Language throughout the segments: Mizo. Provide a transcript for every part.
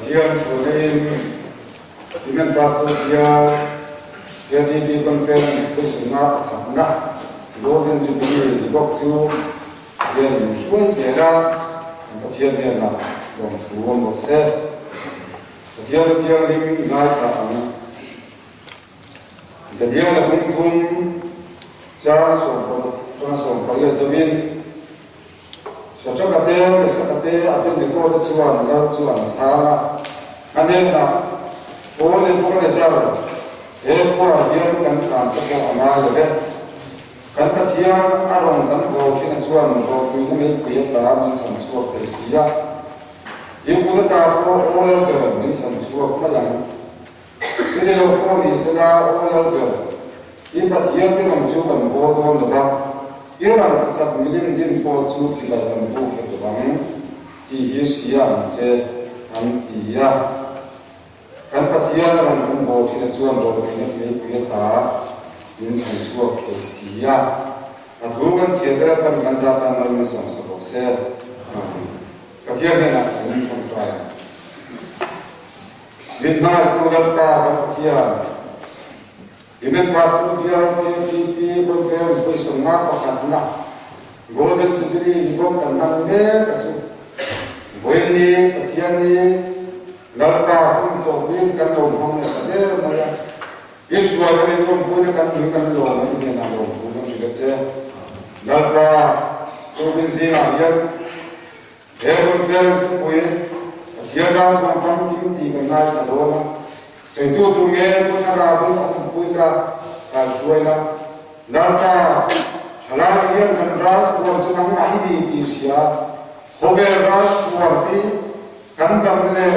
Pathian hruaiin Women Pastor Bial KTP Conference Vawisawnga pakhatna Golden Jubilee ni bawk chu Pathian min hruai zel a, kan Pathian hnenah lawmthu awm rawh se. Pathian Thianghlim i ngaithla ang. Daniel-a bungthum chang 18 zawin Satraka te, Mesaka te, Abednego te chuan lal chu an chhang a, a hnenah, Aw Nebuchadnezzar, he khuaah hian kan chhan te pawh a ngai lo ve. Kan Pathian a rawn kan haw thin a chuan rawhtuina meipui ata min chhan chhuak thei si a, i kut ata pawh aw lal ber min chhan chhuak mai ang. Chini lo pawh ni sela aw lal ber, i Pathian te rawn chu kan bawl dawn lo va, i ram ka chak milim din pawh chu chibai kan buk hek lo vang tih hi hria ang che, an ti a. Kan Pathian a rawn kan bawl thin a chuan rawhtuina meipui ata min chhan chhuak thei si a. A thu kan chhiat vel pan kan zat tan mal min sawmsak rawh se. Amen. Pathian hnenah min tawngtai ang. Min hmangaihtu Lalpa kan Pathian, Women Pastor Bial KTP Conference vawi 51na Golden Jubilee ni bawk kan hman mek a chu. Vawiin ni Pathian ni Lalpa hun tawp ni te kan lo hmang leh ta der mai a. Israel kan inkhawmpuina kan nung kan lawm a, i hnenah lawmthu kan hrilh a che. Lalpa, tukin zingah hian He conference thupui Pathian ram thuam famkim tih kan ngaithla dawn a, sawitu tur nge Pu Thlarau hi a awmpui ka kaihruai la. Lalpa, thalai te hian kan ral thuam chu nangmah i ni tih hria, khawvel ral thuam hi kan damna leh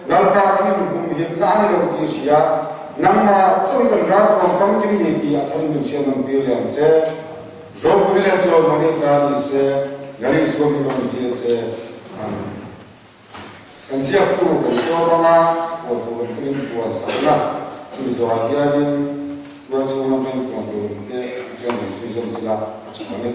Lalpa kan inhumhimna a ni lo tih hria, nangmah chu hi kan ral thuam famkim ni tih a tharin min hriat nawm tir leh ang che. Ropui leh chawimawi ta ni se, Lal Isua min rawn dil che. Amen. Kan ziaktu kan sawm anga puan tur kan inpuan sakna chumi zawhah hianin tual chhung lam kan inpuan tur te chuan kan chhunzawm sela a tha a ni.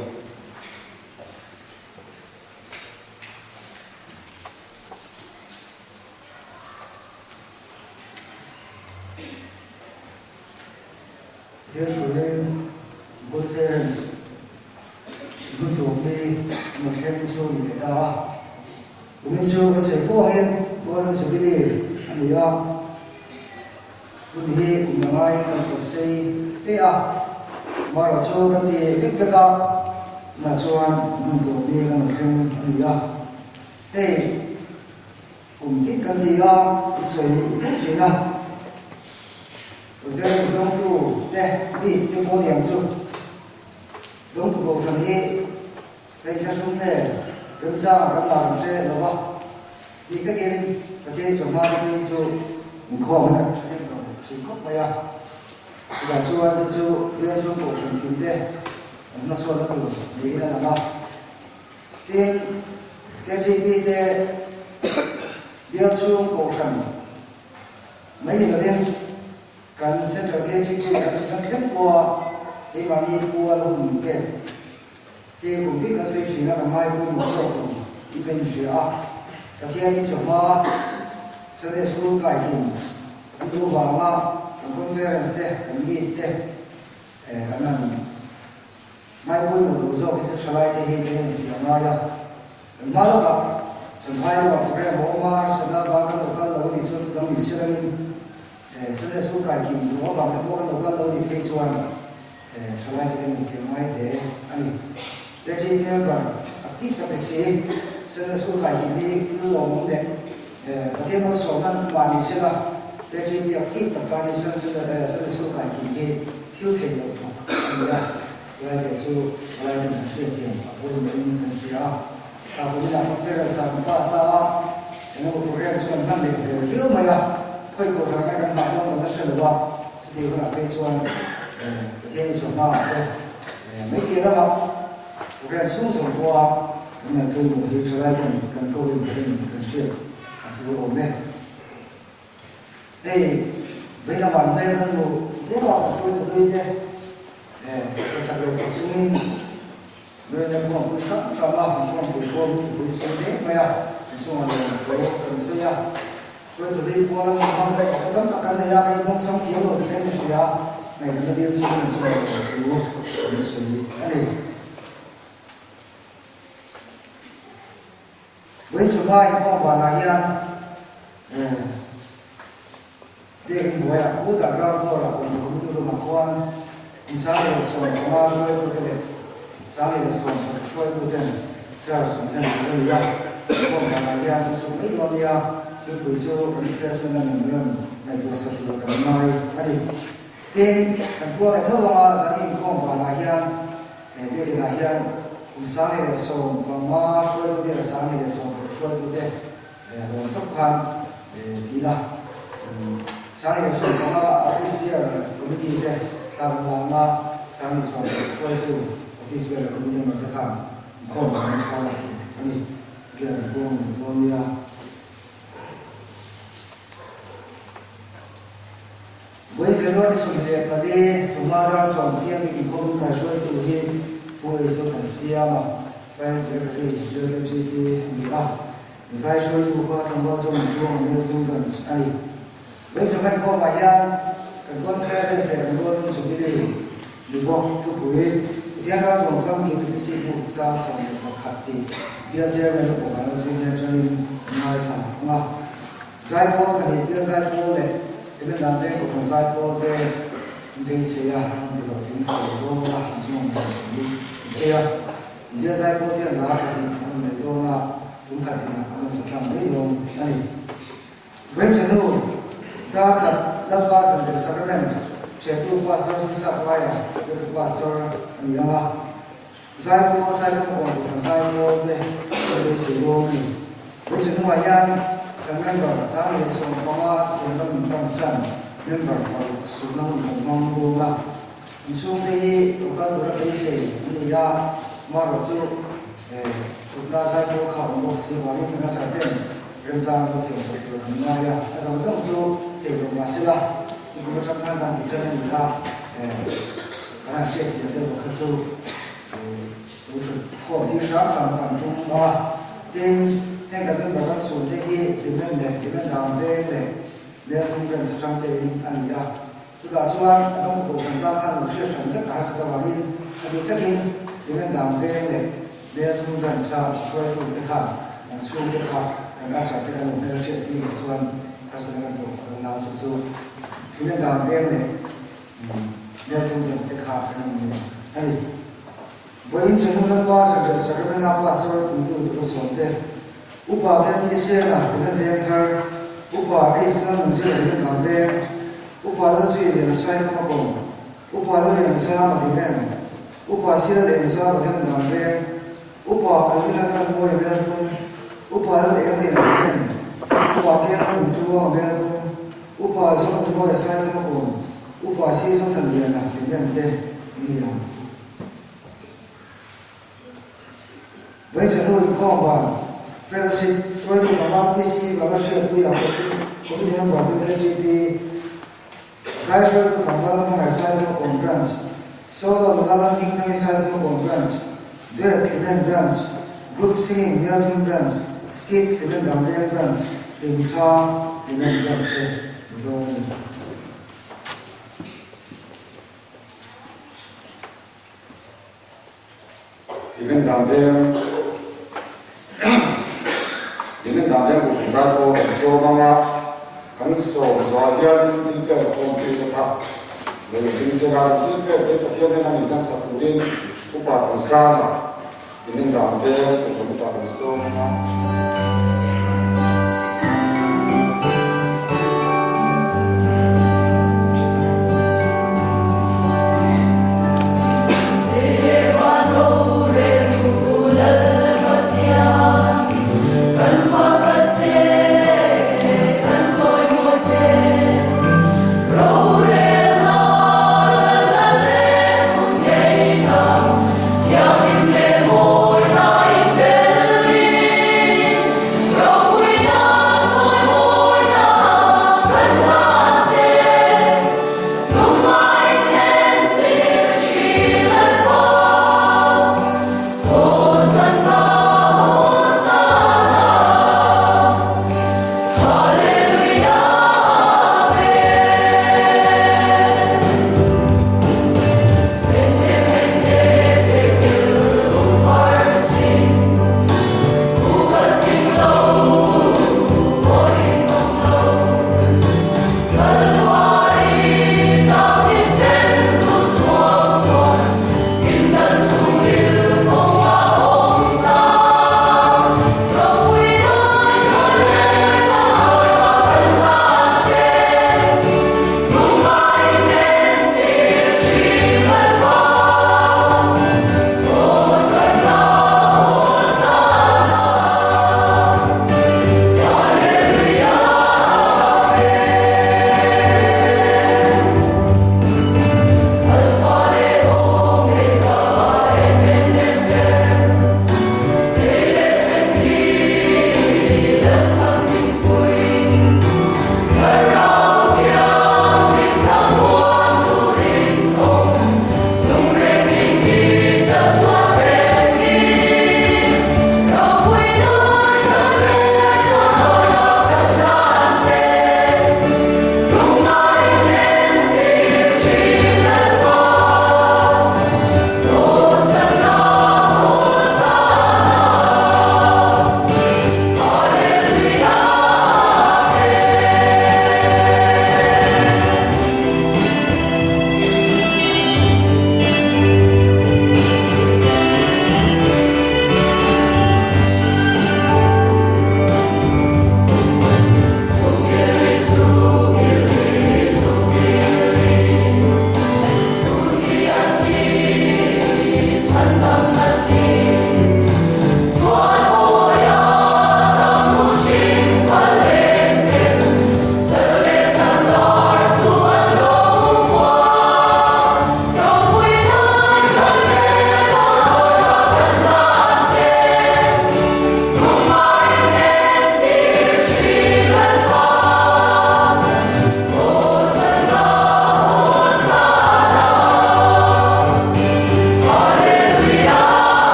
Thil hruaiin conference hun tawp hi an rawn thleng chu a ni leh ta a. Kumin chu ka sawi fo angin Golden Jubilee a ni a, hun hi kum la ngaiin kan pawt sei fe a, amaherawh chu kan ti vek vek a, tunah chuan hun tawp ni kan rawn thleng a ni a. Hei kum tin kan ti a, kan sawi fo thin a. Veng zawngtu te bik te pawh niang chu dawngtu kohhran hi ka inthlahrung nge remchangah kan la kan hre lo va, bik takin Pathian chawhma te ni chu inkhawm hi kan hre hnem lo thin khawp mai a, chutah chuan chu chu bial chhung kohhran thim te an hmasawnna tur niin a lang a, tin KGP te bial chhung kohhran Mai ni lovin kan Central KTK kan siam thleng pawha keimahni khua la hun min pek te kum bik kan sawi thin a, kan ngai pawimawh tawk lo in kan inhria a. Pathian hi chawhma Sunday School kai kim kan duh vanga kan conference te, kan meet te kan han Ngai pawimawh lo zawk hi chu thalai te hi kan infiah ngai a, kan hma lawkah Champhai lamah program a awm a, harsatna avang kan lo kal lo a nih chuan thu dang ni se langin Sunday School kai kim duh avang te pawh kan lo kal lo a nih phei chuan thalai te kan infiah ngai hle a ni. Team member active tak ni si Sunday School kai kim hi thil lawmawm leh Pathian malsawmna mah ni se la, team hi active tak tan hi chuan Sunday School kai kim hi thil theih loh thawk a ni a, chulai te chu palai ten kan hriat hian a pawimawhin kan hria a. Tah pawhin conference ah kan pass ta a, eng emaw program chu kan hman leh hle viau mai a, khawi pawh kan ngai kan hah dawn kan la hre lo a, chutih hunah phei chuan Pathian inchawhma ah te mai piah lamah program chhung zawng pawha kan ngaih pawimawh hi thalai ten kan ko in kan in kan hriat a tul awm e. Hei vei lamah hmel kan hmuh zel a, ka hruai ta hlui te sa chak lo khawp chungin Nuaina khuangpui hrang hrang a, an khuangpui pawh thupui sawi mek mai a, an chungah lawm thu kan sawi a. Hruaitu hlei pual a hmun hmang leh ka tam tak kan nei a, ka inhawngsam thiam lo tih ka inhria a, ngaihna dil chu ka inchhuah lo thu an sawi a ni. Vawiin inkhawm vanah hian Biakin hnuaiah Pu Dah Ground Floor-ah awm committee room-ah khuan 1015 hruaitute leh 1016 hruaituten charge an hlen tur a ni a. Inkhawm vanah hian kan chhuk mai dawn nia, thilpui chu refreshment a min rawn ngaihtuah sak tur kan ngai a ni. Tin, kan puang leh tho anga zan inkhawm vanah hian Biakinah hian kum 1015 hruaitute leh 1016 hruaitute Rawn tawp khan ti ila, 1015 Office Bearer Committee te thla kan la ang a, 1016 hruaitu Office Bearer Committee member te khan inkhawm an thla lak tur a ni. Tihian an puang in an puang nia. Vawiin January 24, chawhma dar sawm tiang bik inkhawm kaihruaitu hi Pu Eizo Thansiama, Finance Secretary, LKGP a ni a. Zai hruaitu kha tlangval zawng an tuang a Melthum Branch a ni. Vawiin chawhma inkhawmah hian kan Conference leh kan Golden Jubilee ni bawk thupui Pathian ralthuam famkim Efesi bu chang 11 tih Bial Chairman a pawh an zui hnen atangin an ngaithla ang a. Zaipawl pahnih bial zaipawl leh Ebendan Veng Kohhran zaipawl te an beisei a, an ti lo tling thei dawn a, an chungah hmuh theih an beisei a. Bial zaipawl te an lar pahnih an nei dawn a, tum khat inah an rawn sa tlang mai dawn a ni. Vawiin hnu dar khat Lalpa Zanriah Sacrament Ṭhiantu Pastor Zilsap Raia Bialtu Pastor a ni ang a. Zaipawl Saikawngkawn Kohhran Zaipawl te an beisei dawn a ni. Vawiin hnuah hian kan member 1015 chutiang ram min pansan member paruk suhna hun kan hmang dawn a. An chhungte hi lo kal tura beisei an ni a, amaherawh chu thutna Zaipawl kha awm bawk si avangin kan asar ten remzang an siam sak tur kan ngai a, a zawng zawng chu theih loh mah sela nikum atang khan kan tih tan a ni a. Kan han hriat chian deuh kha chu lo thut khawm tir hram hram kan tum a, tin heng kan member kan sun te hi demand leh demand dan veng leh Melthum branch atang te in a ni a, chutah chuan a dawng pawh kan tan khan lo hriat hran vek a harsat avangin a bik takin demand dan veng leh Melthum branch a hruaitu te khan kan chhung te kha kan asar te kan lo hmel hriat tir loh chuan harsatna kan tawh kan nau chu chu demand dan veng leh Melthum Branch te kha kan in a ni. Vawiin chu Lalpa Zanriah Sacramenta Pastor puitu tur a sawm te, Upa Betty Sena Dena Veng Thar, Upa H Lalnunzira Dena Dang Veng, Upa Lalzui Liana Saikama Kawm, Upa Lallianzama Dimen, Upa Sila Lengzama Dena Dang Veng, Upa Alvina Tlanmawia Melthum, Upa Lal Engliana Dimen, Upa Kela Nuntuanga Melthum, Upa Zohmunmawia Sailama Kawn, Upa Si Zothanliana Hlimem te an ni ang. Vawichhanu inkhawm ban Fellowship hruaitu panga PC Bala Hriatpuia Committee Member BKGP Zai hruaitu tlangval Hmangaih Sailama Kawn Branch Solo nula Lalhmingthangi Sailama Kawn Branch Duet Hlimen Branch Group Singing Melthum Branch Skit Hlimen Damveng Branch Hlimthla Hlimen Branch te ni dawn a ni. Hlimen Damveng Hlimen Damveng Kohhran zai pawh kan sawm ang a, kan sawm zawhah hianin thil pek a khawmtu te kha lo inring sela, kan thil pek te Pathian hnena min hmansak turin upa Thansanga Hlimen Damveng Kohhran upa kan sawm ang a.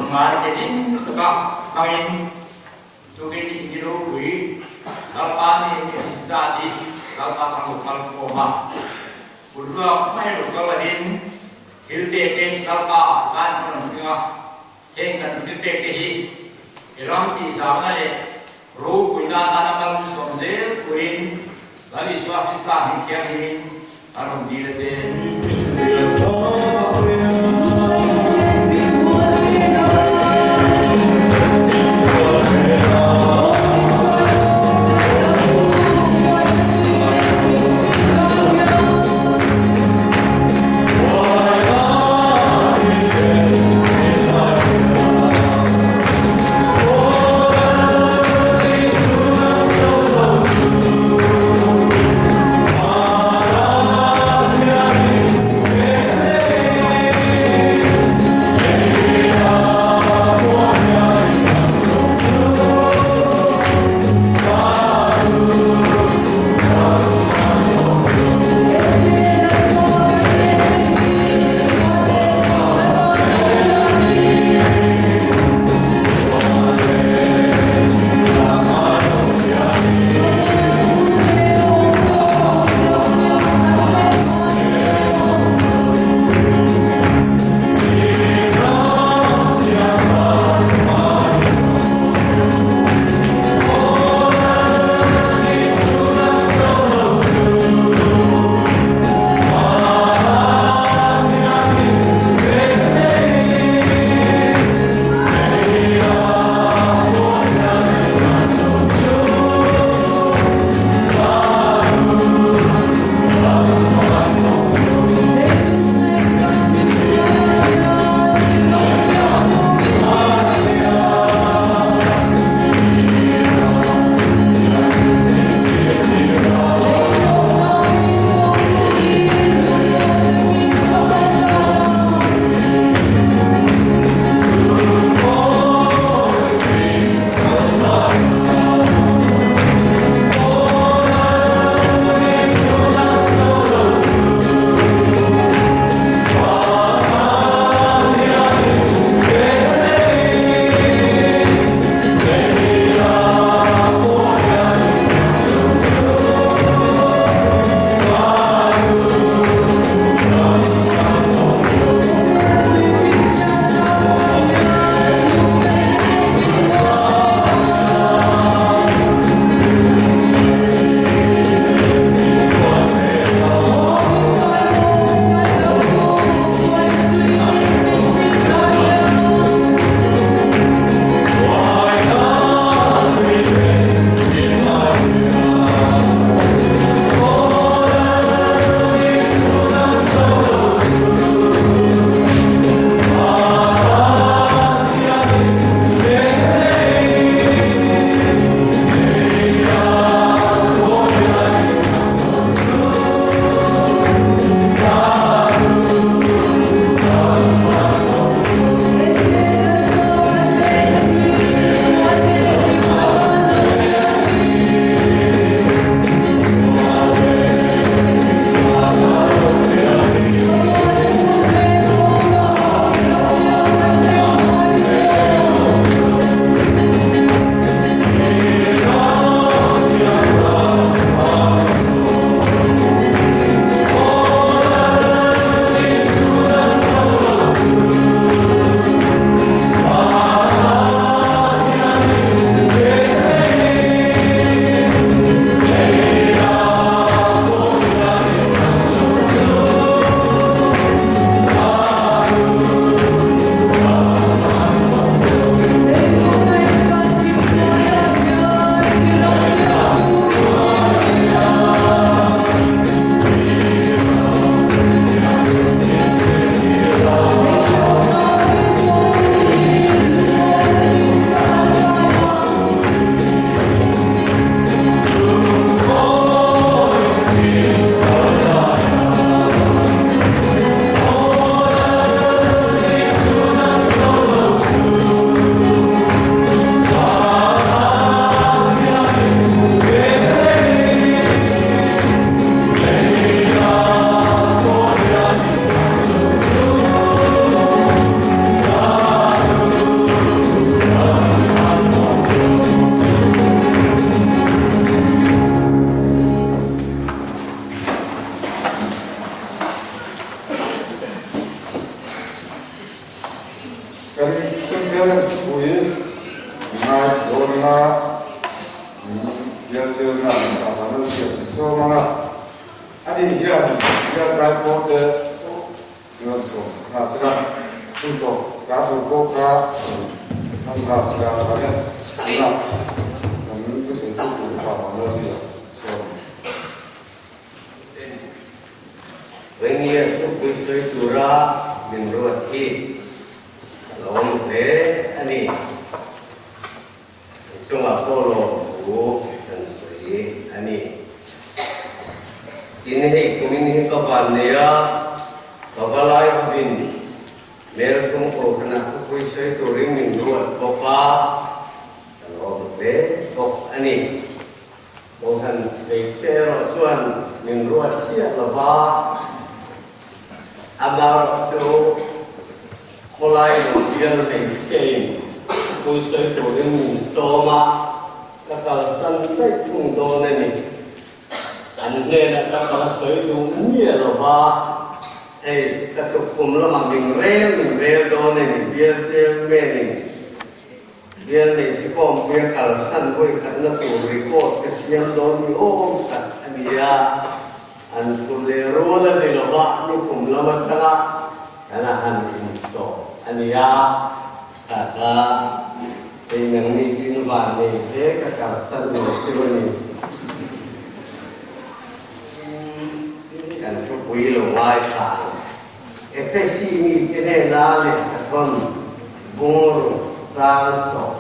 ngai te ding taka hmangin tukin in ropui Lalpa ni ni an zat hi Lalpa kan lo kal khawm a. Kutruak mai lo kal lovin thil pek te Lalpa kan rawn hming a, heng kan thil pek te hi i ram tihzauhna leh ropuina atana malsawm zel turin Lal Isua Krista hming thianghlimin a rawn dil a che. Bial Chairman Pa Vanlalsiam ni sawm anga ani hian bial zaipawl te pawh min rawn sawm sak hna sela, hun tawp hla tur pawh kha an hla sela a tha e. Tunah kan thusawitu tur Pa Vanlalzuia sawm. Vengnia thupui sawi tura min ruat hi ka lawm hle a ni. I chungah pawh lawmthu kan sawi a ni. Tin, hei kumin hi ka van nei a, ka va lai hovin Melthum Kohhranah thupui sawi turin min ruat bawk a, ka lawm hle bawk a ni. Kohhran hmeichhe erawh chuan min ruat chiah lo va, amaherawh chu khawlai lo bial hmeichhein thupui sawi turin min sawm a, ka kalsan daih thung dawn a ni. An hnenah ka kal sawi duh miah lo va, hei ka tukkhum lamah min rel min rel dawn a ni, bial chairman-in. Bial hmeichhe kawmpuia kalsan vawi khatna tur record ka siam dawn ni awm tak a ni a, an phur leh rual a ni lo va, nikum lam atanga kan a han insawh a ni a, kha kha hei nangni chu in van nei hle ka kalsan lo chu a ni. Kan thupui lo ngaithla ang. Efesi mite hnena lehkhathawn bungruk chang sawh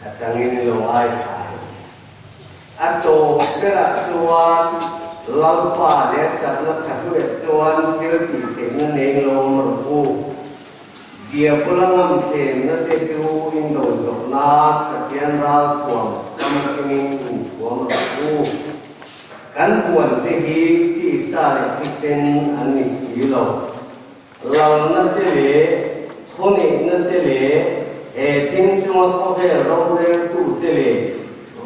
atangin lo ngaithla ang. A tawp berah chuan Lalpa leh chakna tha hlueh chuan thil tih theihna nei lo awm rawh u. Diabola ngamthlemna te chu in do zawh nan Pathian ralthuam famkingin inthuam rawh u. Kan huan te hi tisa leh thisen an ni si lo. Lalna te leh thuneihna te leh he thim chunga khawvel roreltu te leh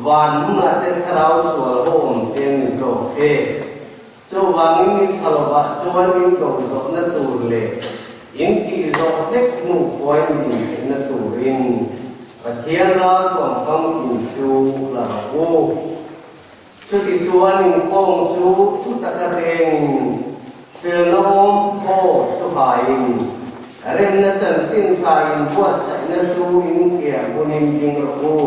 van hmunah te thlarau sual ho awm te an ni zawk e. Chuvangin ni tha lovah chuan in do zawhna tur leh in tih zawh vek hnu pawhin din theihna turin Pathian ralthuam famkim chu la rawh u. Chutichuan inkawng chu thu taka rengin, felna awm phaw chu haiin, remna chanchin tha inbuatsaihna chu inthiam hunin ding rawh u.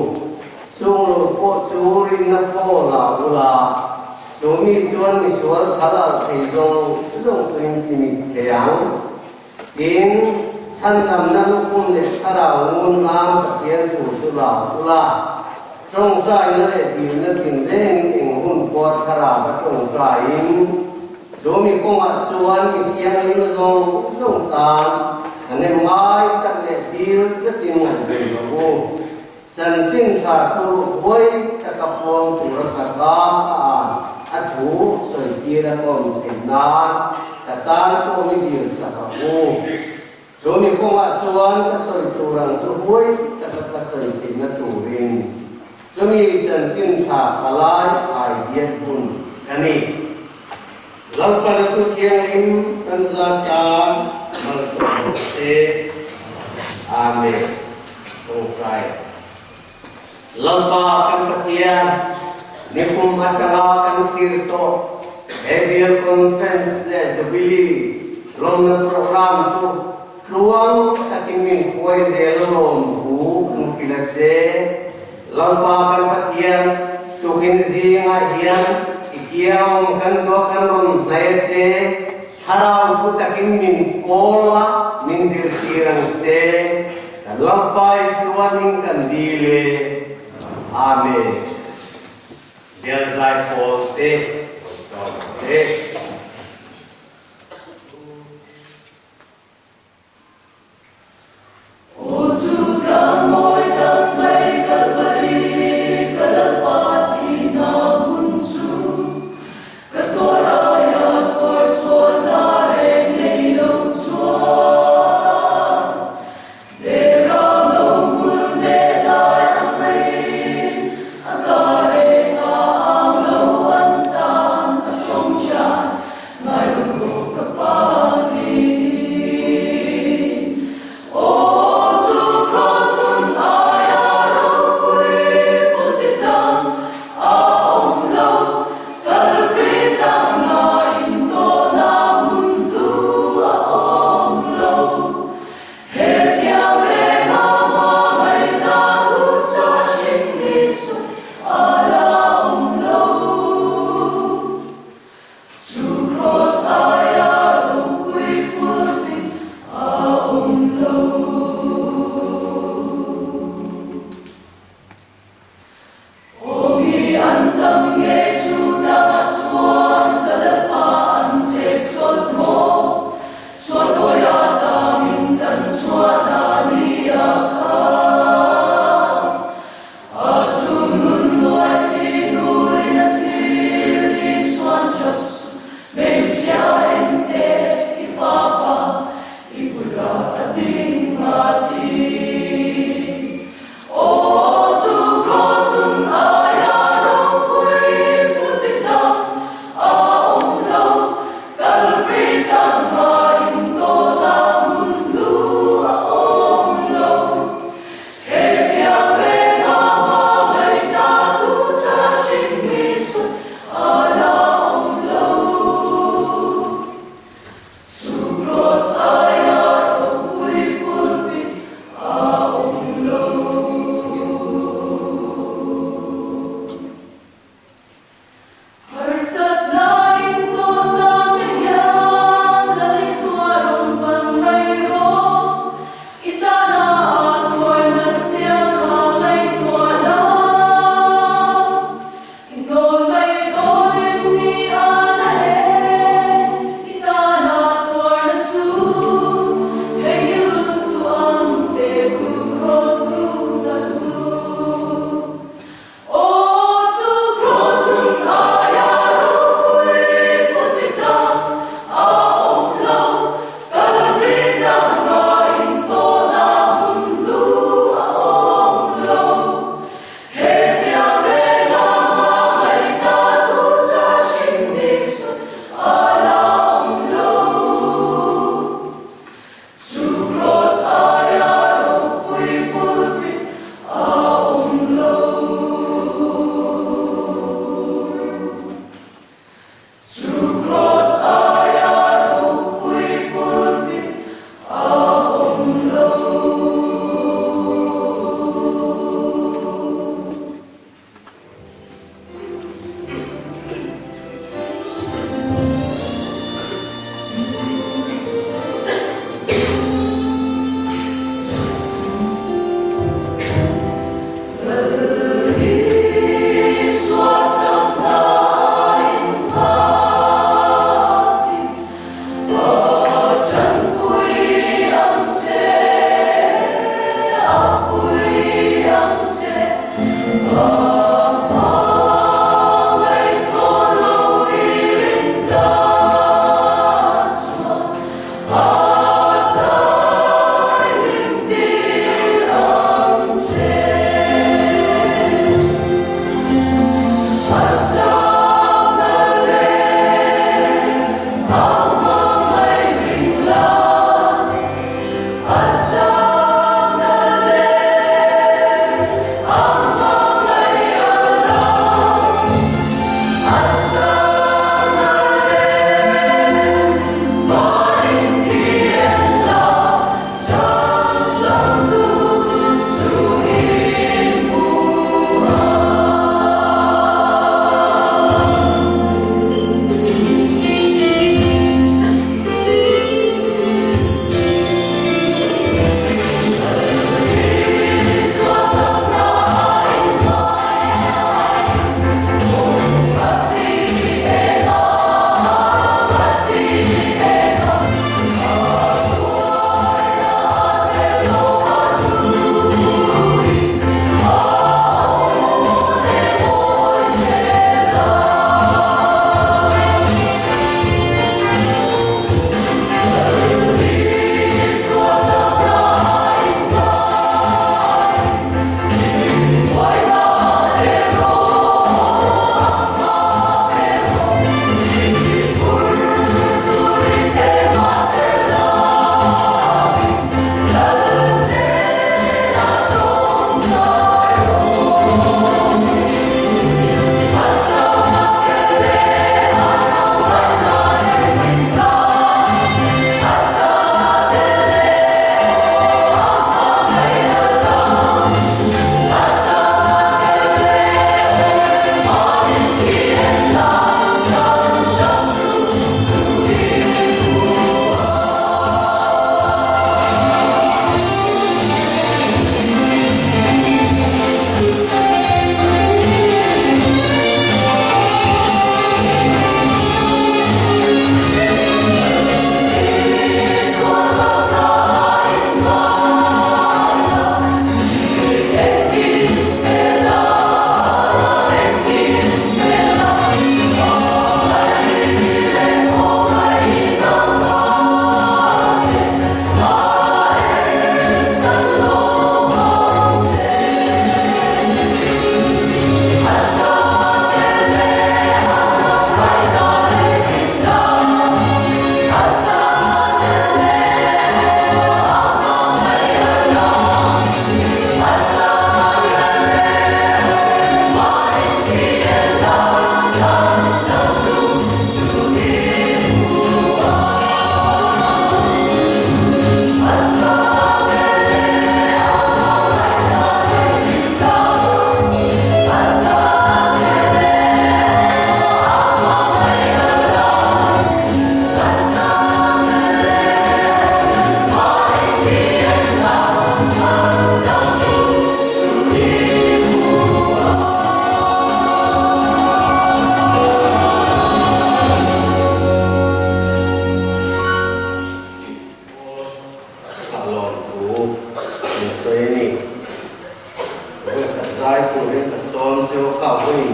Chung lo pawh chu rinna phaw la ula, chu mi chuan misual thal alh thei zawng zawng chu intimit thei ang. Tin, chhandamna lukhum leh thlarau ngun nan Pathian thu chu la ula, tawngtaina leh dilna tinrengin eng hun pawh thlarau a tawngtaiin, chu mi kawngah chuan mi thianghlim zawng zawng tan thahnem ngai tak leh dil tlatin ngaihven rawh u. Chanchin tha thu huai taka puang tura ka ka ka an a thu sawi tir a kawm theih nan ka tan pawh mi dil sak a u. Chu mi kawngah chuan ka sawi tur ang chu huai taka ka sawi theihna turin chumi chanchin tha palai ai diat hun ka ni. Lalpana chu thianghlim kan za tan malsawm rawh se. Amen. Tawngtai. Lalpa kan Pathian, nikum atanga kan thlir tawh he Bial Conference leh Jubilee lawmna program chu tluang takin min huai zel lawm thu kan hrilh a che. Lalpa kan Pathian, tukin zingah hian i kiang kan tuah kan rawn hnai a che, thlarau thu takin min pawl a, min zirtir ang che, kan Lalpa Isua hming kan dil e. Amen. Bialzai pawl te pawisa te. Aw chu tlang mawi tak mai Kalvari ka Lalpa thihna hmun chu ka tuar aia tuar sualna reng nei lo chuan Beram lo hmul hmel lai ang maiin a ka reng a ang lo an tan a tawng chan.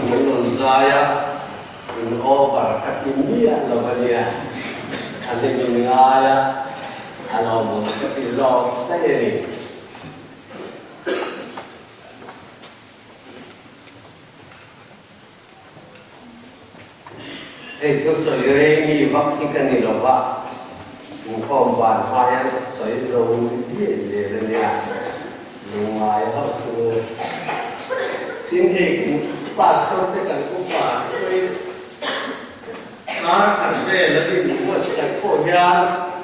kan rawn zai a, in over ka ti miah lo a nia, a hlim in ngai a, a lawmawm ka ti zawk daih a ni. Hei thu sawi rei mi vak hi ka ni lo va, inkhawm van hma hian ka sawi zo ziah zel a nia, lungngai hauh suh u. Tin hei pastor te kan upa hruai kar khat vel a rin buatsaih pawh hian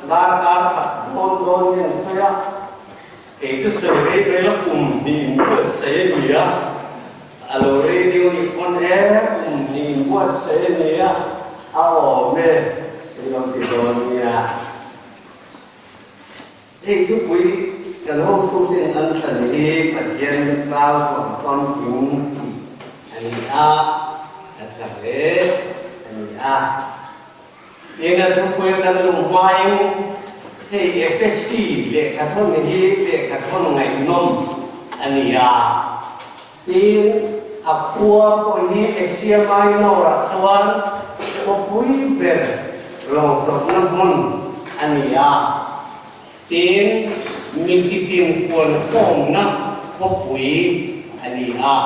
darkar khat dawn dawn hi an sawi a, Kei chu sawi rei mai la kum hnih in buatsaih a ni a, a lo rei deuh a nih pawn e, kum hnih in buatsaih a ni a, a awm e, in lo ti dawn nia. Hei thupui kan hotuten an thlan hi Pathian rau huam famkim tih a ni a, a tha hle a ni a. Ina thupui kan luh hmain hei Efesi lehkhathawn hi lehkhathawn ngaihnawm a ni a, tin a khua pawh hi Asia Minor-ah chuan khawpui ber lawngchawpna hmun a ni a, tin mi chitin huankhawmna khawpui a ni a.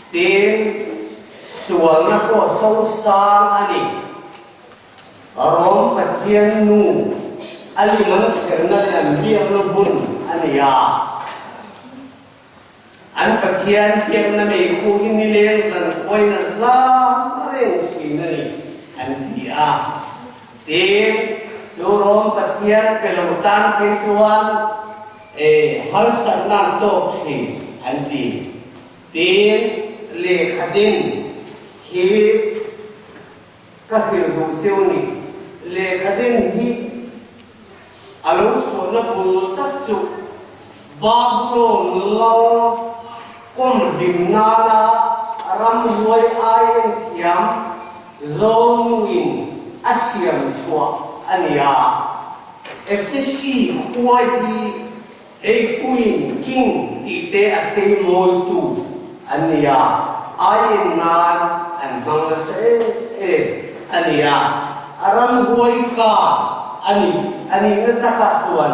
Tin, sualna pawh sosang a ni. Rom Pathian nu a lim an chherna leh an biakna hmun a ni a. An Pathian biakna meikhu hi nileng zan khuaina zam reng thin a ni, an ti a. Tin, chu Rom Pathian pe lo tan phei chuan e harsatna an tawk thin, an ti. Tin, lehkha din hi ka hrilh duh cheu a ni. Lehkha din hi a lo chhuahna bul tak chu Babulon lal kawmhlim nana ramhuai aieng thiam zawlnuin a siam chhuah a ni a. Efesi khua hi Hei Queen, King tih te a chei mawitu an ni a, ai en nan an hmang nasa em em a ni a, a ramhuai ka a ni a nihna takah chuan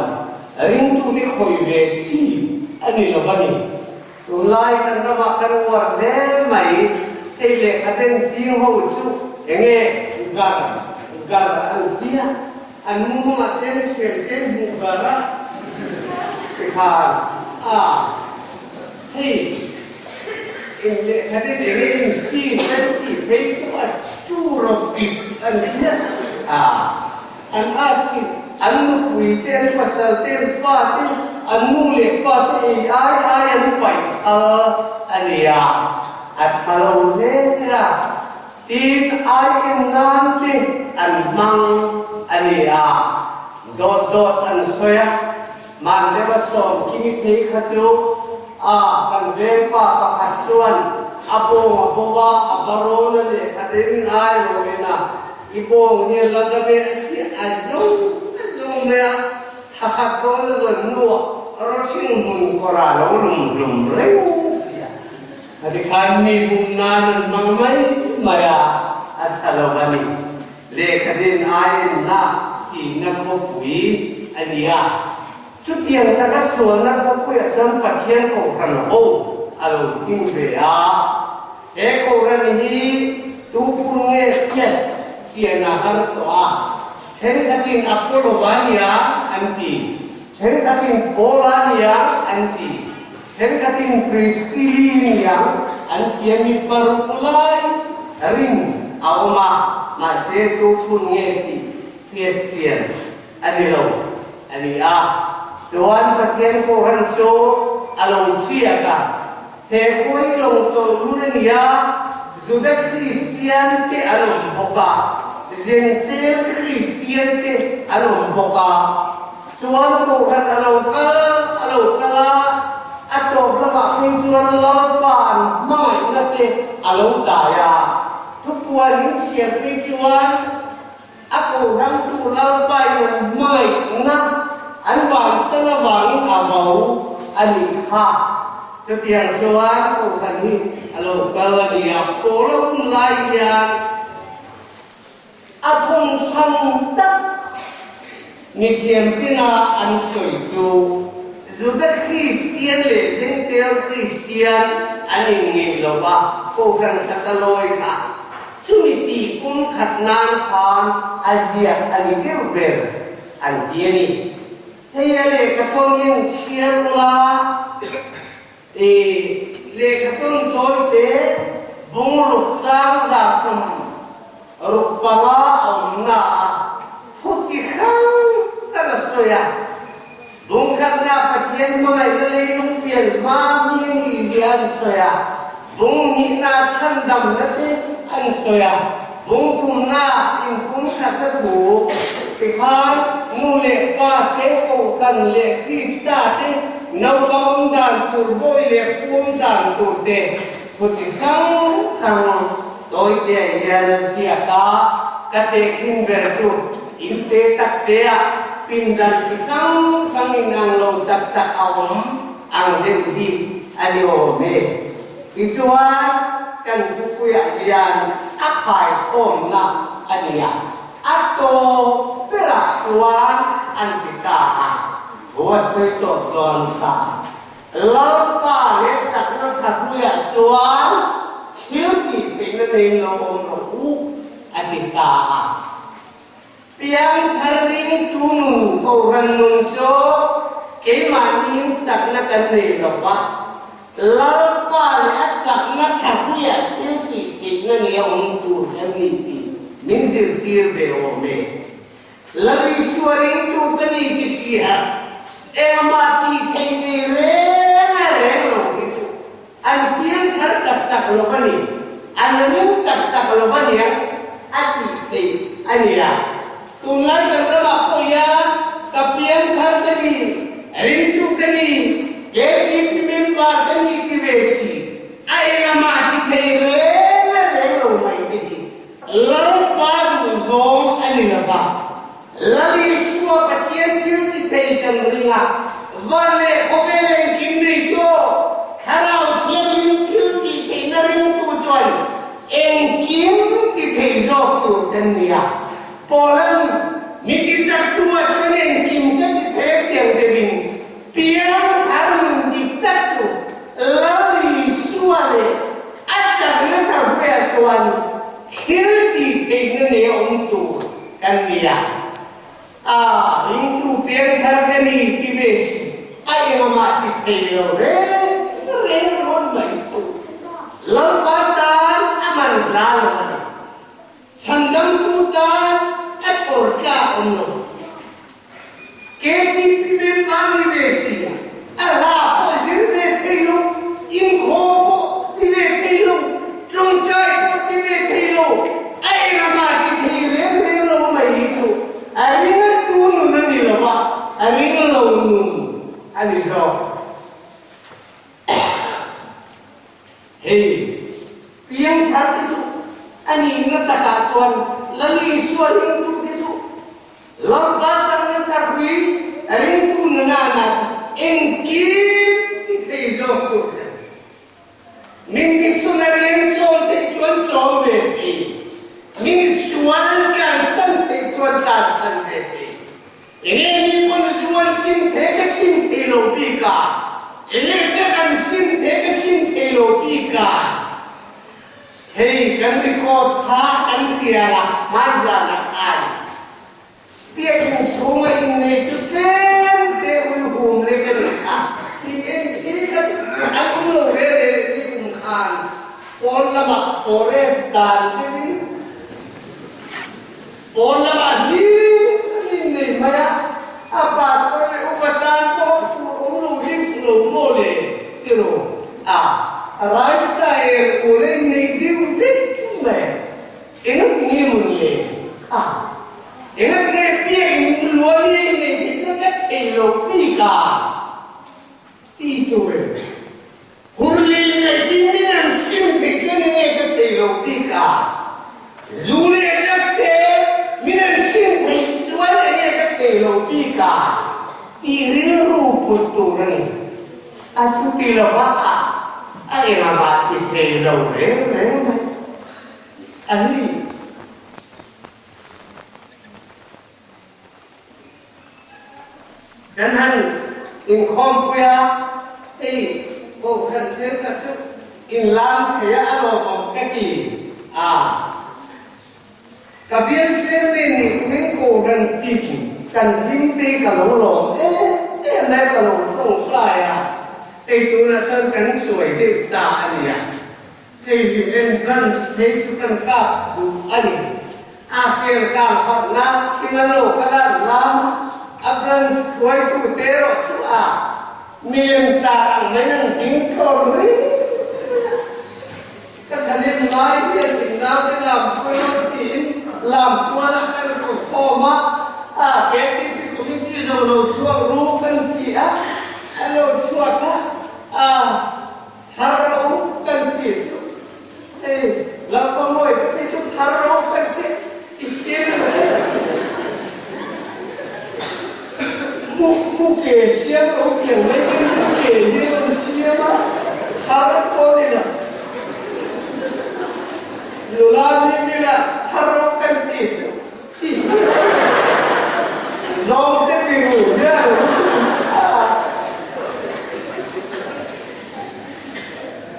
ringtute khawi ve chi a ni lo a ni. Tunlai kan ramah kan uar hle mai, hei lehkha den ching ho chu enge gar gar an tia. An mumah ten hrial te hmuh gar a tikhan a hei in lehkha te enge in fees an tih phei chu a tu rawk dik an tia a an at chu an nupui te an pasal te an fa te an nu leh pa te ei ai ai an paih phal a nia a tha lo hle a. Tin, ai en nan te an hmang a ni a, dawt dawt an sawi a, Mandeva Sawmkimi phei kha chu a kan vengpa pakhat chuan a bawng a bo a, a barawna lehkha te min ai lo en a, i bawng hi la dam e a ti a zawng a zawng mai a, thla khat dawn a zawn hnuah rawthing hmun kawrah lo lum hlum reng si a. A tikhan mi bum nan an hmang mai mai a, a tha lo a ni. Lehkha din aienna chinna khawpui a ni a. Chutiang taka sualna khawpuiah chuan Pathian Kohhran ho a lo hming ve a. He Kohhran hi tu phun nge hriat chian a har tawh a. Thenkhatin Apollo-a nia an ti, thenkhatin Paul-a nia an ti. Thenkhatin Priskili niang an tia mi paruk lai rin a awm a, mahse tu phun nge tih hriat siam a ni lo a ni a. Chuan Pathian Kohhran chu a lo chiak a, he khawi lawng chawlh hun a ni a, Juda Kristian te an awm bawk a, Jentail Kristian te an awm bawk a. Chuan Kohhran a lo kal a lo kal a, a tawp lamah phei chuan Lalpa'n hmangaihna te a lo dai a. Thupuan in chhiar phei chuan a Kohhrantu Lalpain an hmangaihna an bansan avangin a vo a nih kha. Chutiang chuan Kohhran hi a lo kal a ni a, Paula hun lai hian a thawmchham tak mithiam tina an sawi chu Juda Kristian leh Jentail Kristian an inngeih lo va, Kohhran khat a lawi kha chumi tih pum khat nan khan a ziak a ni deuh ber an ti a ni. Hei a lehkhathawn in chhiar ula, i lehkhathawn tawite bungruk chang zahsawm ruk panga a awmna a thu chi hrang hrang a sawi a. Bungkhatna Pathian hmangaihna leilung pian hma mi a nih zia an sawi a, bunghnihna chhandamna te an sawi a. Bungthumna inpumkhatna thu tikhan nu leh pa te, Kohhran leh Krista te, naupang awm dan tur, bawi leh phu awm dan tur te thu chi hrang hrang tawite ah hian an ziak a. Ka tehkhin ber chu in te tak te ah pindan chi hrang hrang inang lo tak tak a awm ang deuh hi a ni awm e. Tichuan, kan thupuiah hian a khaikhawmna a ni a, a tawp berah chuan an ti ta a, thu a sawi tawp dawn ta. Lalpa leh chakna thapuiah chuan thil tih theihna nei lo awm rawh u, a ti ta a. Piangthar ringtu nun Kohhran nun chu keimahniin chakna kan nei lo va, Lalpa leh a chakna thapuiah thil tih theihna nia awm tur kan ni tih min zirtir ve awm e. Lal Isua ringtu ka ni ti si a, engmah tih theih nei reng a reng lo hi chu an piangthar tak tak lo a ni, an ring tak tak lo a nia a tih theih a ni a. Tunlai kan ramah pawh hian ka piangthar ka ni, ringtu ka ni, KTP member ka ni ti ve si, a engah ti thei reng a reng lo mai te hi Lalpa duhzawng a ni lo va. Lal Isua Pathian thil ti thei kan ring a, van leh khawvel engkim neitu Thlarau Thianghlim thil tih theihna ringtu chuan engkim ti thei zawk tur kan ni a. Paula'n mi tichaktu ah chuan engkim ka ti thei a piang deuhin piang thar nun dik tak chu Lal Isua leh a chakna thahuiah chuan thil tih theihna nei a awm tur kan ni a, a ringtu piangthar ka ni ti ve si, a engmah ti thei lo reng reng rawn mai chu Lalpa tan a man hla lo a ni. Chhandamtu tan a chhawr tlak awm lo. KTP member ni ve si a, a hla pawh zir ve thei lo, inkhawm pawh ti ve thei lo, tawngtai pawh ti ve thei lo, a engama ti thei reng reng lo mai hi chu a ringatu nun a ni lo va, a ring lo nun a ni zawk. Hei, piangthar te chu a nihna takah chuan Lal Isua ringtute chu Lalpa chakna tharpui ringtu nunana chu engkim ti thei zawk tur kha min missionary an chawl theih chuan chawl ve thei, min sual an tlansan theih chuan tlansan ve thei. Enge mi pawn zu an sim thei ka sim thei lo bik a, enge tek an sim thei ka sim thei lo bik a. Hei kan record kha kan hrial a, hmanzan ah khan biakinn chhunga innei chu tlem te uihum lek a nih kha, tih en khi kha chu an awm lo ve le ni kum khan pawn lamah forest dan deuhin pawn lamah hlim an innei mai a, a pastor leh upa tan pawh tur awm lo deuh lo maw le tiraw a. Raisa er ul a innei deuh vek mai. Engati nge mawn le kha? Engati nge biakinn luan i a innei theih chuan ka thei lo bik a ti tur em? Hurli inneitin min an sim theih chuan enge ka thei lo bik a? Zu leh drug te min an sim theih chuan enge ka thei lo bik a? Tih rilru put tur a ni. A chuti lova a. enga mah ti thei lo reng reng mai a ni. Kan han inkhawmpui a, hei Kohhran thenkhat chu inlam thei a a lawmawm ka ti a. Ka bial chairman nih kumin Kohhran tin kan hlim te ka lo lawm em em mai ka lo thawnghlai a, hei tunah chuan kan chuai deuh ta a nia. Hei hi en branch phei chu kan kap duh a ni. A kel kang harh nan Singalo ka dan lam a, a branch hruaitu te erawh chu a milem tar ang mai an ding thlawn ring mai a. Ka thlanem lai hian in naute lam pui lo tiin lam tualah kan ru khawm a, a KTP committee zo lo chhuak ru kan ti a, a lo chhuak a, a. Thar ro kan ti chu hei Lalfamawi ka ti chu thar ro kan ti i thil a ni. Mu mu ke siam ro tiang mai ten mu ke hi an siam a, thar pawh ni lo. Nula ni mila thar ro kan ti chu i thil a ni. Zawngte biru hian a.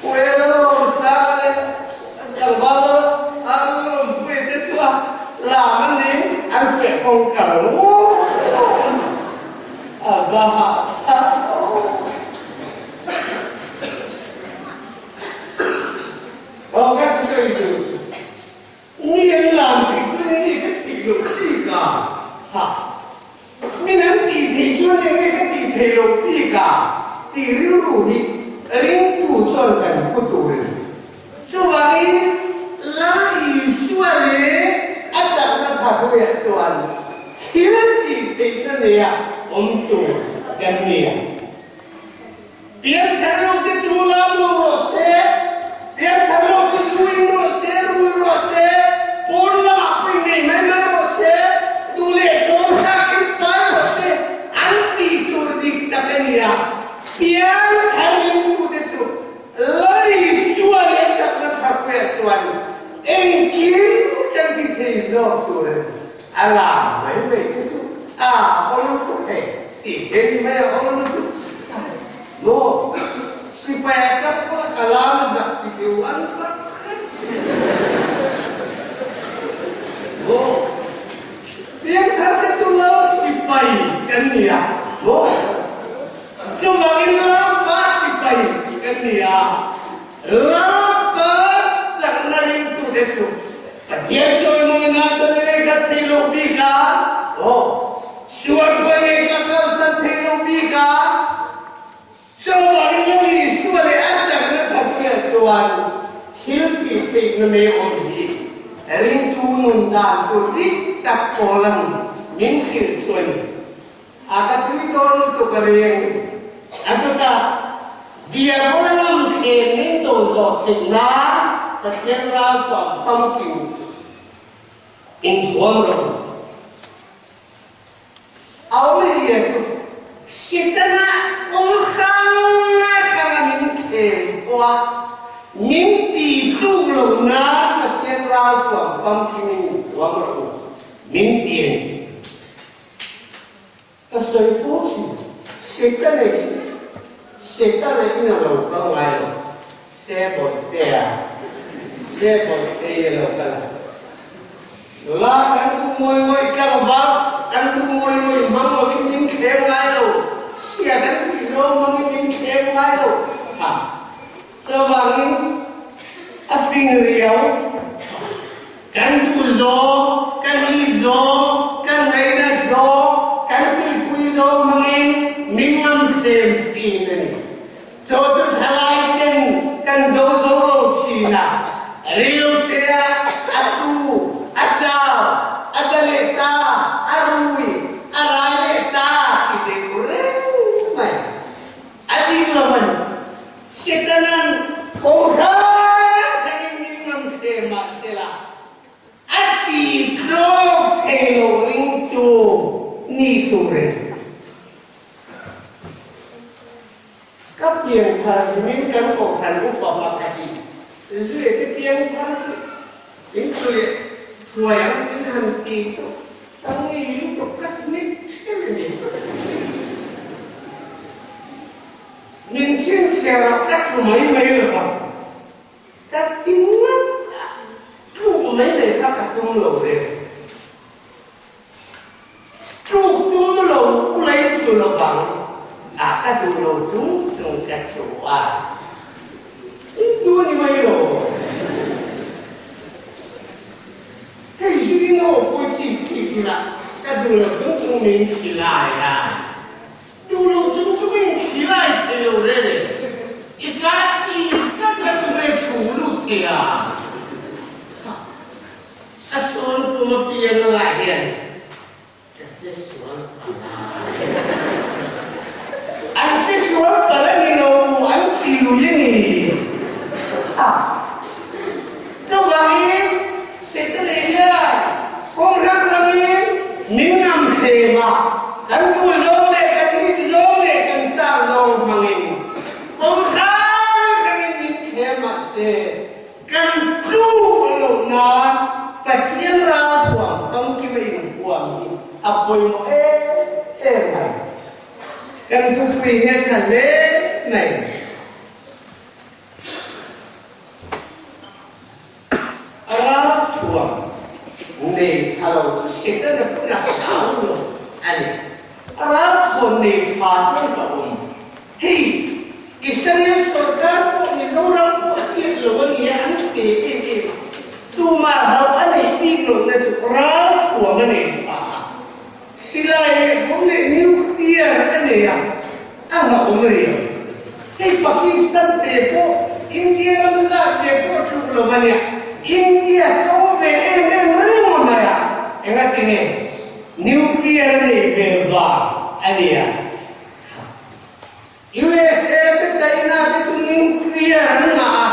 Puel a lawm sang leh tlangval a lawm pui te chu a lam a ning an feh kawng kar ngawt a va hah thlak aw ka sawi tur chu Mi an lam theih chuan enge ka theih loh bik a? Ha! Min an tih theih chuan enge ka tih theih loh bik a? Tih rilru hi ringtu chuan kan pu tur a ni. Chuvangin Lal Isua leh a chakna thapuiah chuan thil tih theihna neia awm tur kan ni a. Pianthar lo te chu lam lo rawh se, pianthar lo chu zu in rawh se, rui rawh se, pawn lamah pawh in nei mai mai rawh se, duh leh sawn thlak in pai rawh se, an tih tur dik tak a ni a. Pianthar ringtute chu Lalisua leh chakna thapuiah chuan engkim kan ti thei zawk tur a ni. A lam mai mai te chu a awl lutuk hei tih he ni mai a awl lutuk maw? Sipai a tang pawh a lam zak ti teu an hlat hrep maw? Piangthar te chu lo sipai kan ni a maw? Chuvangin lampa sipai kan ni a, lampa chakna ringtute chu Pathian chawimawina chuan i lei khat thei lo bik a, aw, sualbuai lei kha kalsan thei lo bik a, chuvangin Lal Isua leh a chakna thathriat chuan thil tih theihna mai awm hi ringtu nun dan tur dik tak pawlan min hrilh chu a ni. A ka tui dawn lutuk a ring. A chutah Diabola ngam thlem min do zawh theih nan Pathian ralthuam famkim chu inthuam rawh u. A awmzia chu Setana kawng hrang hranga min thlem pawha min ti tluk lo nan Pathian ralthuam famkim in inthuam rawh u min ti a ni. Ka sawi fo thin, Setana hi Setana in a lo kal ngai lo, Se Bawihtea, Se Bawihtei a lo kal a. La kan duh ngawih ngawih tlangval, kan duh ngawih ngawih hmang lovin min thlem ngai lo, chhia kan tih zawng hmangin min thlem ngai lo. Ha. Chuvangin a fing riau, kan duh zawng, kan it zawng, kan ngainat zawng, kan tuipui zawng hmangin min ngam thlem thin a ni. Chaw chu thalai ten kan do zo lo thin a, rilru ah a tlu, a chau, a da leh ta, a rui, a rai leh ta ti deuh reng mai. A ding lo a ni. Setanan kawng hrang hrangin min ngam thle mahsela a ti tlawk thei lo ringtu ni turin ka pian. pian thar hlimin kan kohhran upa pakhatin Zuia te pian thar chu in tlu leh thuai ang in han ti chu ka ngei lutuk ka hnek ṭhel a ni. Min chhinchhiar ah ka tlu mai mai lo va, ka ti ngat a, tluk mai mai kha ka tum lo reng. Tluk tum lo u lei tlu lovang a ka duh lo chung chung ka tlu a, in tu a ni mai lo. Hei zu in aw pawh chip chip ila ka duh lo chung chung min khilai a, duh lo chung chung in khilai thei lo reng e, i ka chi tlat na tu nge chhung lut thei a. A sawn kum apiang angah hian ka che sual palh a. An che sual palh a ni lo, an ti lui a ni. Ha! Chuvangin Satan hian kawng hrang hrangin min ngam thlem a, kan duh zawng leh kan it zawng leh kan chak zawng hmangin kawng hrang hrangin min thlem mahse, Kan tlu lo nan Pathian ralthuam famkim a inhuam hi a pawimawh em em mai. Kan thupui hi a tha hle mai. A ralthuam nei tha lo chu Setana pawn a hlau lo a ni. A ralthuam nei tha chuan ka awm. Hei Israel sorkar pawh Mizoram pawh hriat lo a nia an te em em a, tumah hlauh a neih bik lohna chu ralthuam a nei tha a, silai leh bomb leh nuclear a nei a, a hlauhawm riau. Hei Pakistan te pawh India ram zat ve pawh tluk lo a nia, India cho ve em em reng a mai a, engatinge nuclear a nei ve vang a nia. USA te China te chu nuclear an ngah a,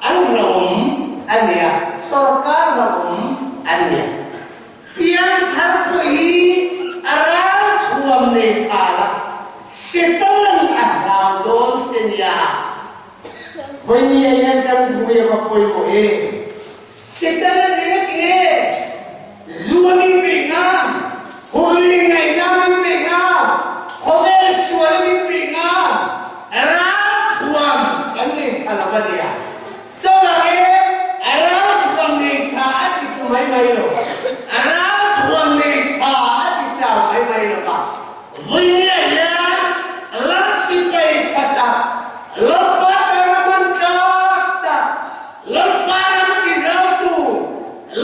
an hlauhawm a nia, sorkar hlauhawm an nia. Pianthar pawh hi a ralthuam nei tha la, Satan a hlau dawn che nia. Vawinia hian kan hmui a va pawimawh em? Satan a ring a ti e, zu a min peih nga, hurling ngaihna a min peih nga, khawvel sual a min peih nga, ralthuam kan nei tha lo a nia. Chuvang e, ralthuam nei tha a ti tu mai mai lo, ralthuam nei tha a ti chau mai mai lo va. Vuinia hian lal sipai tha tak, Lalpa ka ram an tlak tak, Lalpa ram tizautu,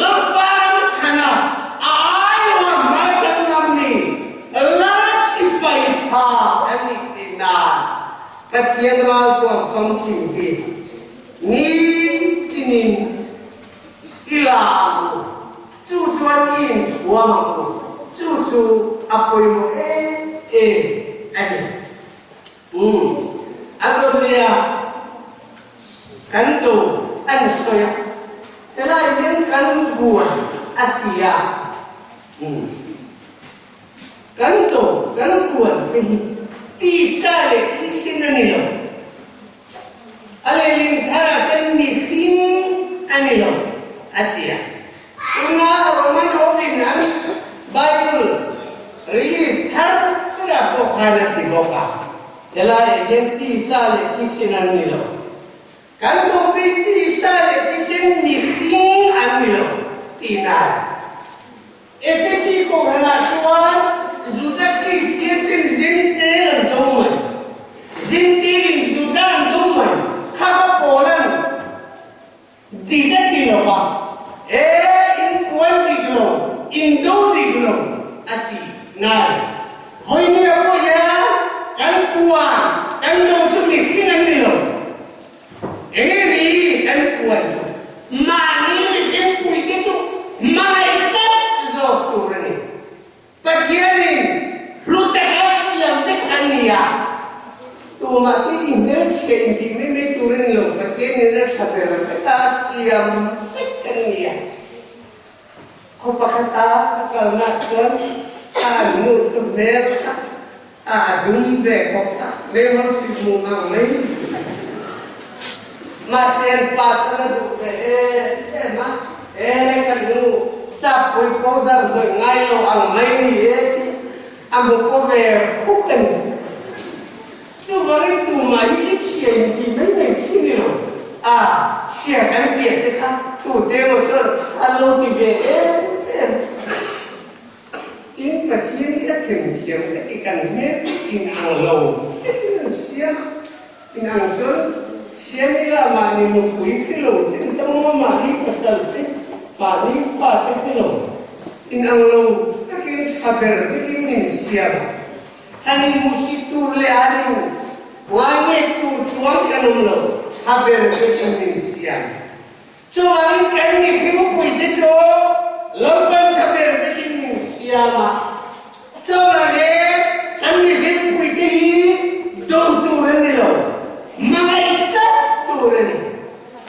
Lalpa ram chhana a aiawha hmai kan ngam ni, Lal sipai tha a nih tih nan Pathian ralthuam famkim hi nitinin i la ang u. Chu chuan i inthuam ang u. Chu chu a pawimawh em em a ni. Umm, a dawt nia, kan do an sawi a, helai hian kan buai a ti a, umm, kan do kan buan te hi tisa leh thisen a ni lo, a lehling tharah chuan mihring a ni lo a ti a. Tunga Roman hovin an Bible release thar berah pawh khan a ti bawk a, helaiah hian tisa leh thisen an ni lo. Kan duh bik tisa leh thisen mihring an ni lo tih dan. Efesi kohhranah chuan Juda Kristian ten Zentel an do mai. Zentelin Juda an do mai. Kha va pawl an. Dik a ti lo va, E, in puan dik lo, in do dik lo, a ti ngai. Vawinia pawh hian kan puan, kan do chu mihring an ni lo. Enge ni kan puan chu? Mahni mihring puite chu hmangaih tlat zawk tur a ni. Pathianin hlu taka siam vek a ni a, tumah chu i hmelchhia intih mai mai tur a ni lo, Pathianin a tha ber veka siam vek a ni a. Khaw pakhata ka kalnaah chuan a an nu chu hmel kha. A a dum ve khawp a, meihawl suih hmuh ngang mai. Mahse an pa chuan a duh ve em em a, E ka nu, sappui powder hnawih ngai lo ang mai ni e tih a hmu paw ve khuk a ni. Chuvangin tumah hi i chhia in tih mai mai thin ni lo. A chhia kan pian te kha tute emaw chuan tha lo ti ve em em. Tin, Pathian hi a themthiam ka ti kan hmel hi inang lo zetin an siam a, inang chuan siam ila mahni nupui khi lo ten ta maw mahni pasal te mahni fa te khi lo inang lo takin tha ber vekin min siam a, han inhmusit tur leh han in ngaingek tur chuang kan awm lo, tha ber vekin min siam. Chuvangin kan mihringpuite chu Lalpan tha ber vekin min siam a, chuvangin kan mihringpuite hi do tur a ni lo, hmangaih tlat tur a ni.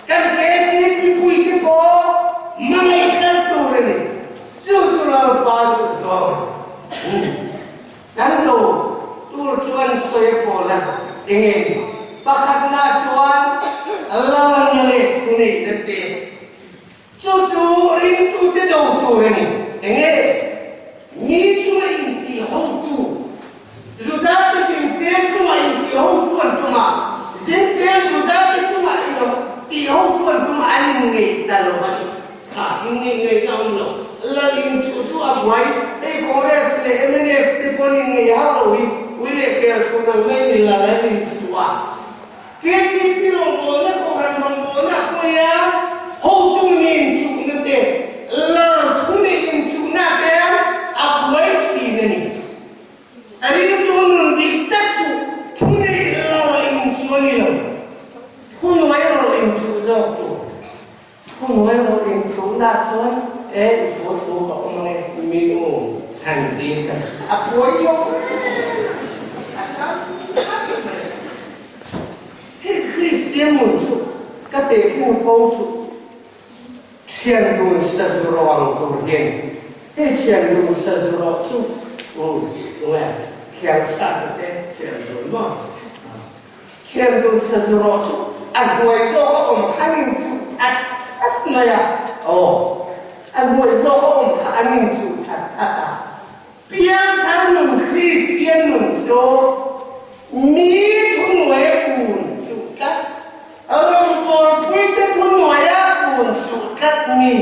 Kan KTP puite pawh hmangaih tlat tur a ni. Chu chu Lalpa duh zawng a ni. Kan do tur chuan sawi a pawl a, enge pakhatna chuan lalna leh thuneihna te, chu chu ringtute do tur a ni. Enge mi chunga intih hotu, Judate zingtir chunga intih hotu an tum a, zingtir Judate chunga intih hotu an tum a, an inngeih ta lo a ni. Kha in ngeih ngaihna awm lo. Lal in chu chu a buai. Hei Congress leh mnf te pawn in ngeih hauh lo hi ui leh kel khun ang mai ni lal an in chu a. KTP rawngbawlna Kohhran rawngbawlna ah pawh hian hotu ni in chuhna te lal thu neih in chuhna ah te hian a buai thin a ni. A ringtu nun dik tak chu thu neih lo in chu a ni lo. Thunuai rawlh in chuh zawk tur. Thuhnuai rawh inchhungna chuan e i thu thu ka awm ange mi u han ti che. A pawi lo a tam tak mai. Hei Kristian nun chu ka tehkhin fo chu thian dun sazu rawh ang tur hi a ni. Hei thian dun sazu rawh chu tunge khiang sa te te thian dun maw? Thian dun sazu rawh chu a hnuai zawk a awm kha an inchuh that that mai a. Aw, a hnuai zawk a awm kha an inchuh that that a. Piangthar nun Kristian nun chu mi thuhnuaia kun chuh tlat, rawngbawlpuite thuhnuaia kun chuh tlat mi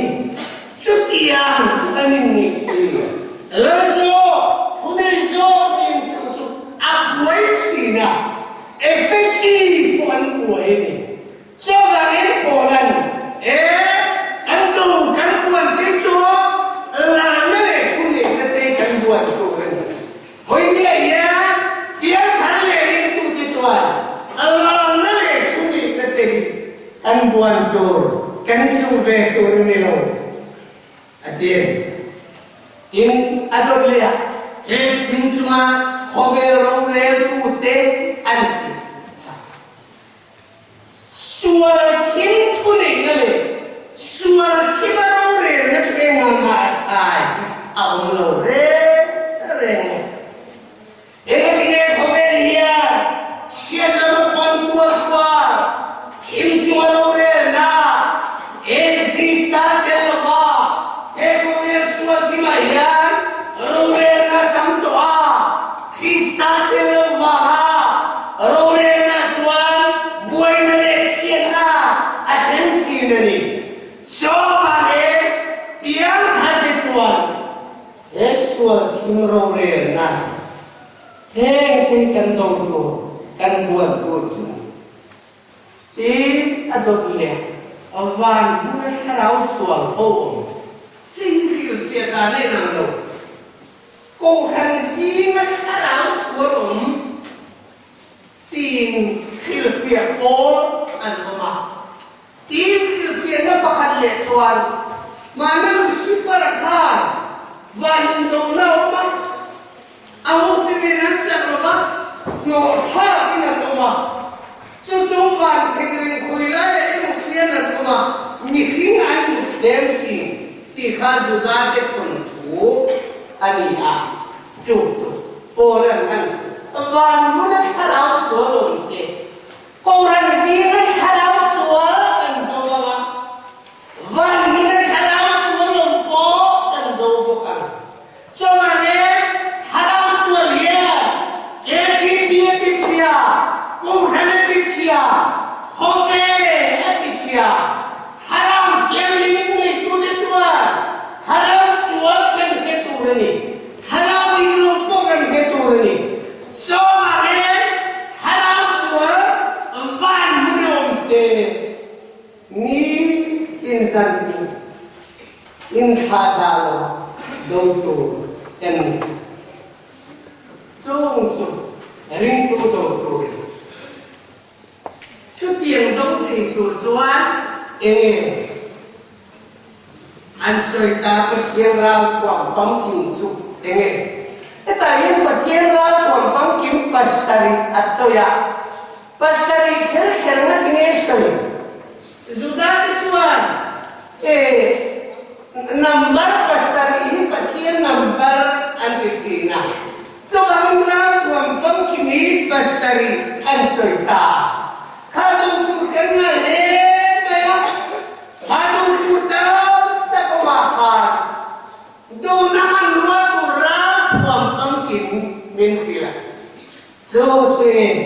chutiang chu an inngih thin. Lalzo, thunei zawk inchuh chu a buai thin a, Efesi pawh an buai a ni. Chuvangin Paula'n, E, kan tu kan buan te chu lana leh thuneihna te kan buan tur a ni. Hawinia hian piangthar leh ringtute chuan lana leh thuneihna te hi kan buan tur, kan chuh ve tur a ni lo. A ti a ni. Tin, a dawt leh ah he thing chunga khawvel roreltute an ti a. Sual thim thuneihna leh sual thima rorelna chu engah mah a thai a awm lo reng reng a. Engati nge khawvel hian chhiat lama pan tual tual thim chunga rorelna eng Krista tel lova he khawvel sual thimah hian rorelna tam tawh a, Krista tel lo vanga rorelna chuan buaina leh chhiatna a thleng thin a ni. Chuvangin piangtharte chuan He sual thim rorelna heng te hi kan do tur, kan buan tur chu tiin a dawt leh a van hmuna thlarau sual ho awm. Hei hi hrilhfiah dan a inang lo. Kohhran zinga thlarau sual awm tiin hrilhfiah pawl an awm a. Tin, hrilhfiahna pakhat leh chuan mahni Lucifer-a khan van indona a awm a, a hote nen an chak lo va, hnawhthlakin an awm a. Chu chu van thengreng khawi laiah emaw khian an awm a, mihring an intlem thin tih kha Juda-te thawnthu a ni a. Chu chu Paul-a'n an sawi. Van hmuna thlarau sual awm te, Kohhran zinga thlarau sual kan do ang a, van hmuna thlarau sual awm pawh kan do bawk ang. Chuvangin thlarau sual hian KTP a ti chhia, Kohhran a ti chhia, khawvel a ti chhia. Thlarau Thianghlim neitute chuan thlarau sual kan hre tur a ni. Thlarau dik lo pawh kan hre tur a ni. Chuvangin thlarau sual van hmun a awm te ni inzan in inthlah dah lo do tur em ni? Chung chu ringtu do tur in. Chutiang do thei tur chuan enge an sawi ta Pathian ral thuam famkim chu enge? Hetah hian Pathian ral thuam famkim pasarih a sawi a, pasarih kher kher ngatinge sawi? Juda te chuan e number pasarih hi Pathian number an ti thin a. Chuvangin ralthuam famkim hi pasarih an sawi ta a, kha duh tur kan ngai hle mai a, kha duh tur tam tak awmah khan duhna hmanrua tur ralthuam famkim min hrilh a. Chu chuin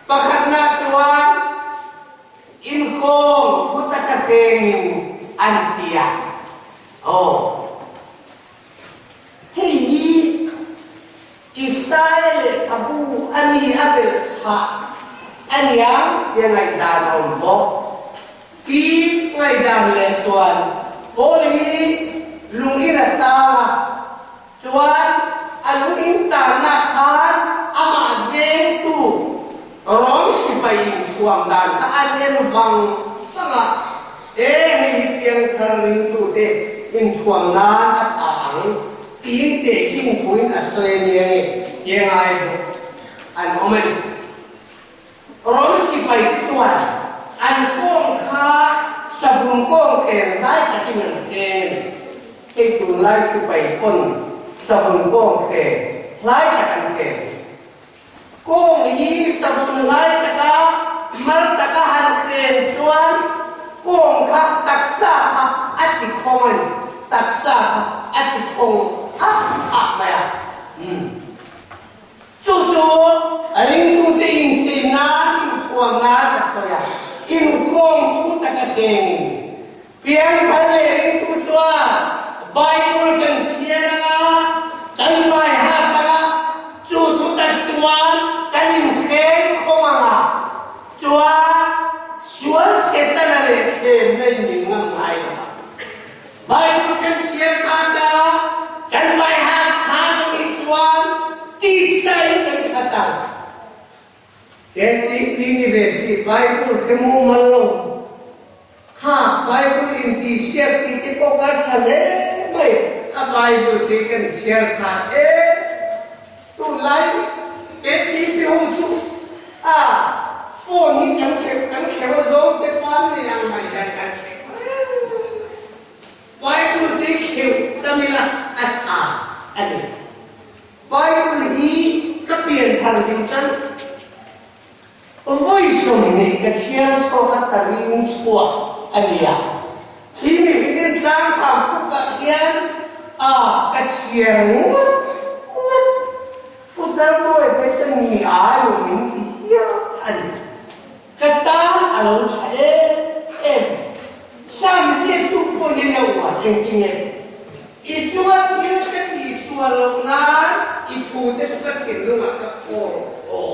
pakhatna chuan Inkhawm thu taka tlengin an ti a, aw. Hei hi Isaia lehkhabu a ni a belh chhah a niang tia ngaihdan a awm bawk. Pi ngaihdan leh chuan Paul hi lung in a tang a, chuan a lung in tanna khan amah vengtu Rom sipai inthuam dan kha a nem vang vang a, E hei hi piangthar ringtute inthuam nan a tha ang tiin tehkhin thuin a sawi a nia nge tia ngai bawk an awm a ni. Rom sipai te chuan an kawng kha savun kawng tel lai takin an hleng a ni. Hei tunlai sipai pawn savun kawng hleng hlai tak an hleng. Kawng hi savun lai taka mar taka han hren chuan kawng kha taksa kha a ti khawng a ni, taksa kha a ti khawng ah ah mai a. Umm. Chu chu ringtute inchei nan inthuam nan a sawi a, inkawng thu taka hlengin Piangthar leh ringtu chuan Bible kan chhiar anga kan bai hat anga chu thutak chuan kan inhreng khawng anga chuan sual Setana leh thlemna in min ngam ngai lo a. Bible kan chhiar khat a kan bai hat khat a nih chuan tisa in kan khat ang. KTP ni ve si Bible hre mumal lo. Kha Bible in ti siak ti te pawh kha tha hle mai. A Bible te kan share kha e. Tunlai KTP ho chu a phone hi kan kheuh kan kheuh a zawng te pawh an nei ang mai hian kan kheuh reng. Bible te kheuh tam ila a tha a ni. Bible hi ka pian thar hlim chuan vawi 20 ka chhiar chhuak a ka ring chhuak a nia. Khi mihringin tlangtham pukah khian a ka chhiar ngawt ngawt. Pu Zarmawi phei chuan mi a lo min ti hial a ni. Ka tan a lo tha em em. Sam ziaktu pawh hian a uar engtinge? I chunga thil ka tihsual loh nan i thute chu ka thinlungah ka khawl aw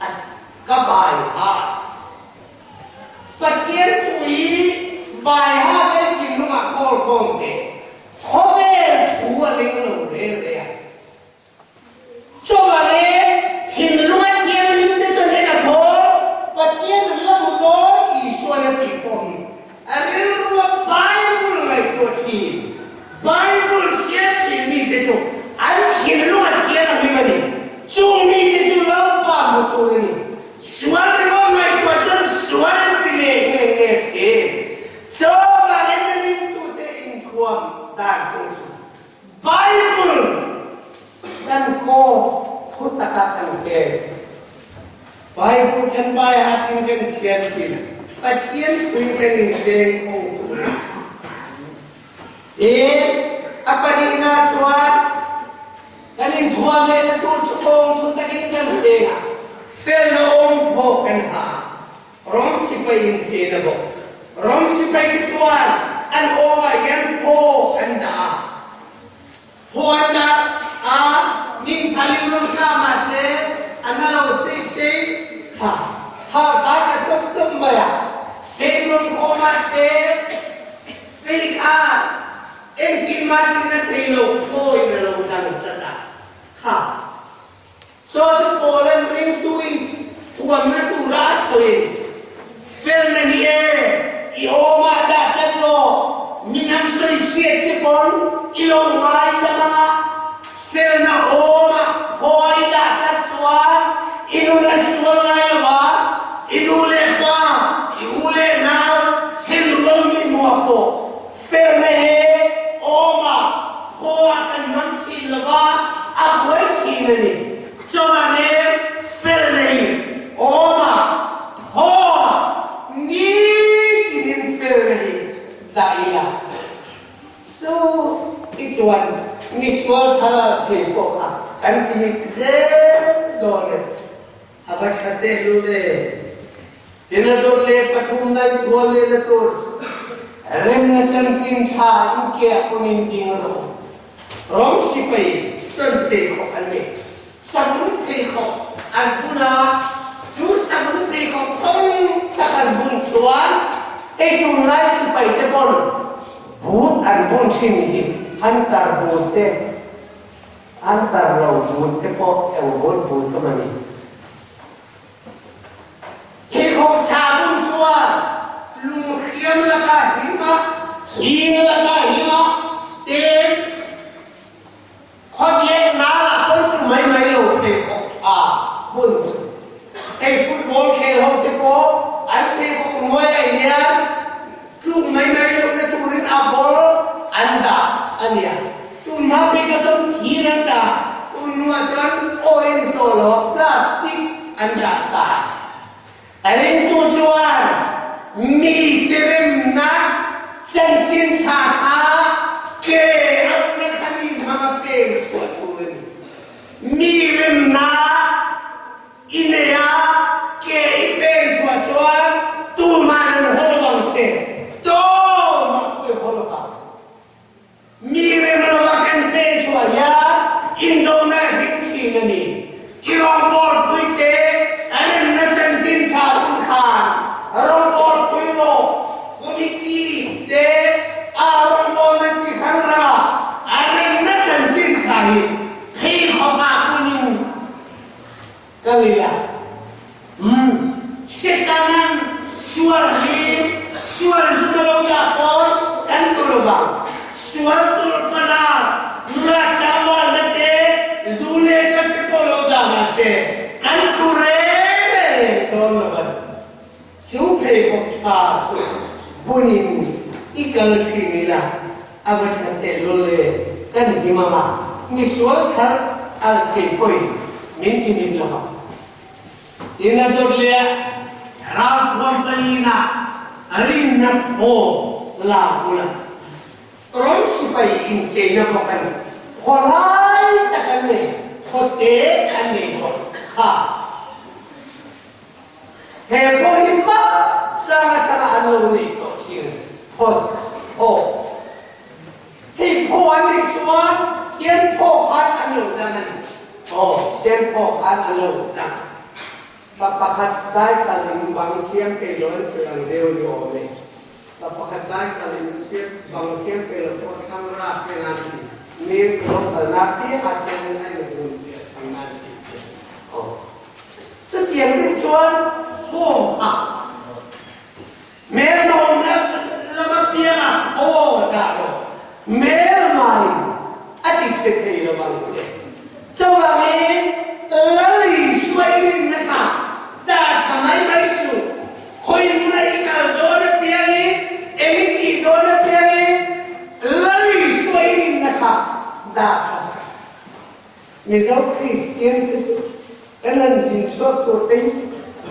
a ti. Ka bai ha. Pathian pui bai ha leh thinlungah khawl khawm teh. Khawvel thu a ring lo rel rei a. Chuvangin, thinlunga thianghlimte chuan en a thawl, Pathian an la hmu dawn Isuan a tih pawh hi a rilrua Bible ngaihtuah thin, Bible chhiar thin mite chu an thinlunga thian a hlim a ni. Chung mite chu Lalpa hmu tur a ni. Sual ringawt ngaihtuah chuan sual an ti leh nge nge thin. Chuvangin ringtute inthuam dan tur chu Bible kan kaw thu takah kan hel. kan bai hatin kan chhiar thin a, Pathian thuin kan incheng khawng tur a ni. Tin, a pahnihna chuan kan inthuam lehna tur chu kawng thu takin kan hleng a, felna awm phawk kan ha a, Rom sipai in chen a bawk. Rom sipai te chuan an awmah hian phaw an dah a. Phaw an dah a, ningthal in rawn kah mahse a na lo teih teih kha. Thal kha a tla tawp tawp mai a. Fei rawn kawh mahse fei kha engtin mah tin a thei lo, phaw in a lo dang tlat a. Kha. Chaw chu Paula'n ringtu in thuamna tura a sawiin, Felna hi e, i awmah dah tlat maw? Min an sawi hriat che pawn i lo ngai dam ang a, felna awmah khaw i dah tlat chuan i nun a sual ngai lo va, i nu leh pa, i u leh nau, thenrual min hmuah pawh Felna he awma khaw ah kan hmang thin lo va, a buai thin a ni. Chuvangin felna hi awma khaw ah nitinin felna hi dah ila. Chu i chuan misual thar thei pawh kha kan ti mit zel dawn e. A va tha tehlul e. Ina dawt le pathum nai thuam le na tur remna chanchin tha in ke hun in ding rawh u. Rom sipai chuan pheikhawk an nei. Savun pheikhawk an bun a, chu savun pheikhawk khawng tak an bun chuan hei tunlai sipai te pawn boot an bun thin hi hunter boot te An tar lo but te pawh eng but but ka mani. Pheikhawk tha bun chuan lunghriam laka him a, hling laka him a, ten khawdiak nala pawn tu mai mai lo pheikhawk tha bun chu. Hei football khel ho te pawh an pheikhawk hnuaiah hian Tluk mai mai lohna turin a bawr an dah a nia. Tun hma phei kha chuan thir an dah, tun hnuah chuan oil tawh lo a plastic an dah ta. A ringtu chuan mi te remna chanchin tha kha ke a bula khami hmanga peng chhuah tur a ni. Mi remna I nei a, ke i pen chhuah chuan tuman an haw lo ang che, tumah pawh i haw lo vang. Mi rem lova kan pen chhuah hian indona a hring thin a ni. I rawngbawlpui te a remna chanchin tha hun khan rawngbawlpui rawh committee te a rawngbawlna chi hrang hrangah a remna chanchin tha hi pheikhawk ah kunin Ka lei a. Umm. Setanan sual hi sual zu na lo dah pawn kan tu lo vang. Sual tur pana nula tlangval na te zu leh drug te pawh lo dah mahse kan tu reng reng dawn lo a ni. Chu pheikhawk tha chu bunin i kal thin ila a va tha tehlul e kan him ang a, misual thar al thei pawhin min ti mit lo ang. Tin a dawt leh a ralthuam palina rinna thaw la bula rawng sipai incheina bawk a ni. Khawlai tak an nei, khawte an nei bawk kha. He pawh hi hmasang atanga an lo neih tawh thin phawt phaw. Hei phaw an neih chuan tian phaw khan an lo dang a ni. Aw, tian phaw khan an lo dang. Pa pakhat dai kalin bang siam peih lo an sawi ang deuh ni awm e. Pa pakhat dai kalin siam bang siam peih lo pawh thlang rak hian an ti. Mi lo kalna piangah tian a inhmun piah thlang nan ti te. Aw. Chutiang deuh chuan home a hmelmawm lam apianga aw dah rawh, hmelmain a ti chhe thei lo ang che. Chuvangin Lal Isua i rinna kha dah tha mai mai suh, khawi hmuna i kal dawn apiangin, eng i tih dawn apiangin Lal Isua i rinna kha dah tha suh. Mizo Kristian te chu kan han zin chhuak tur te hi.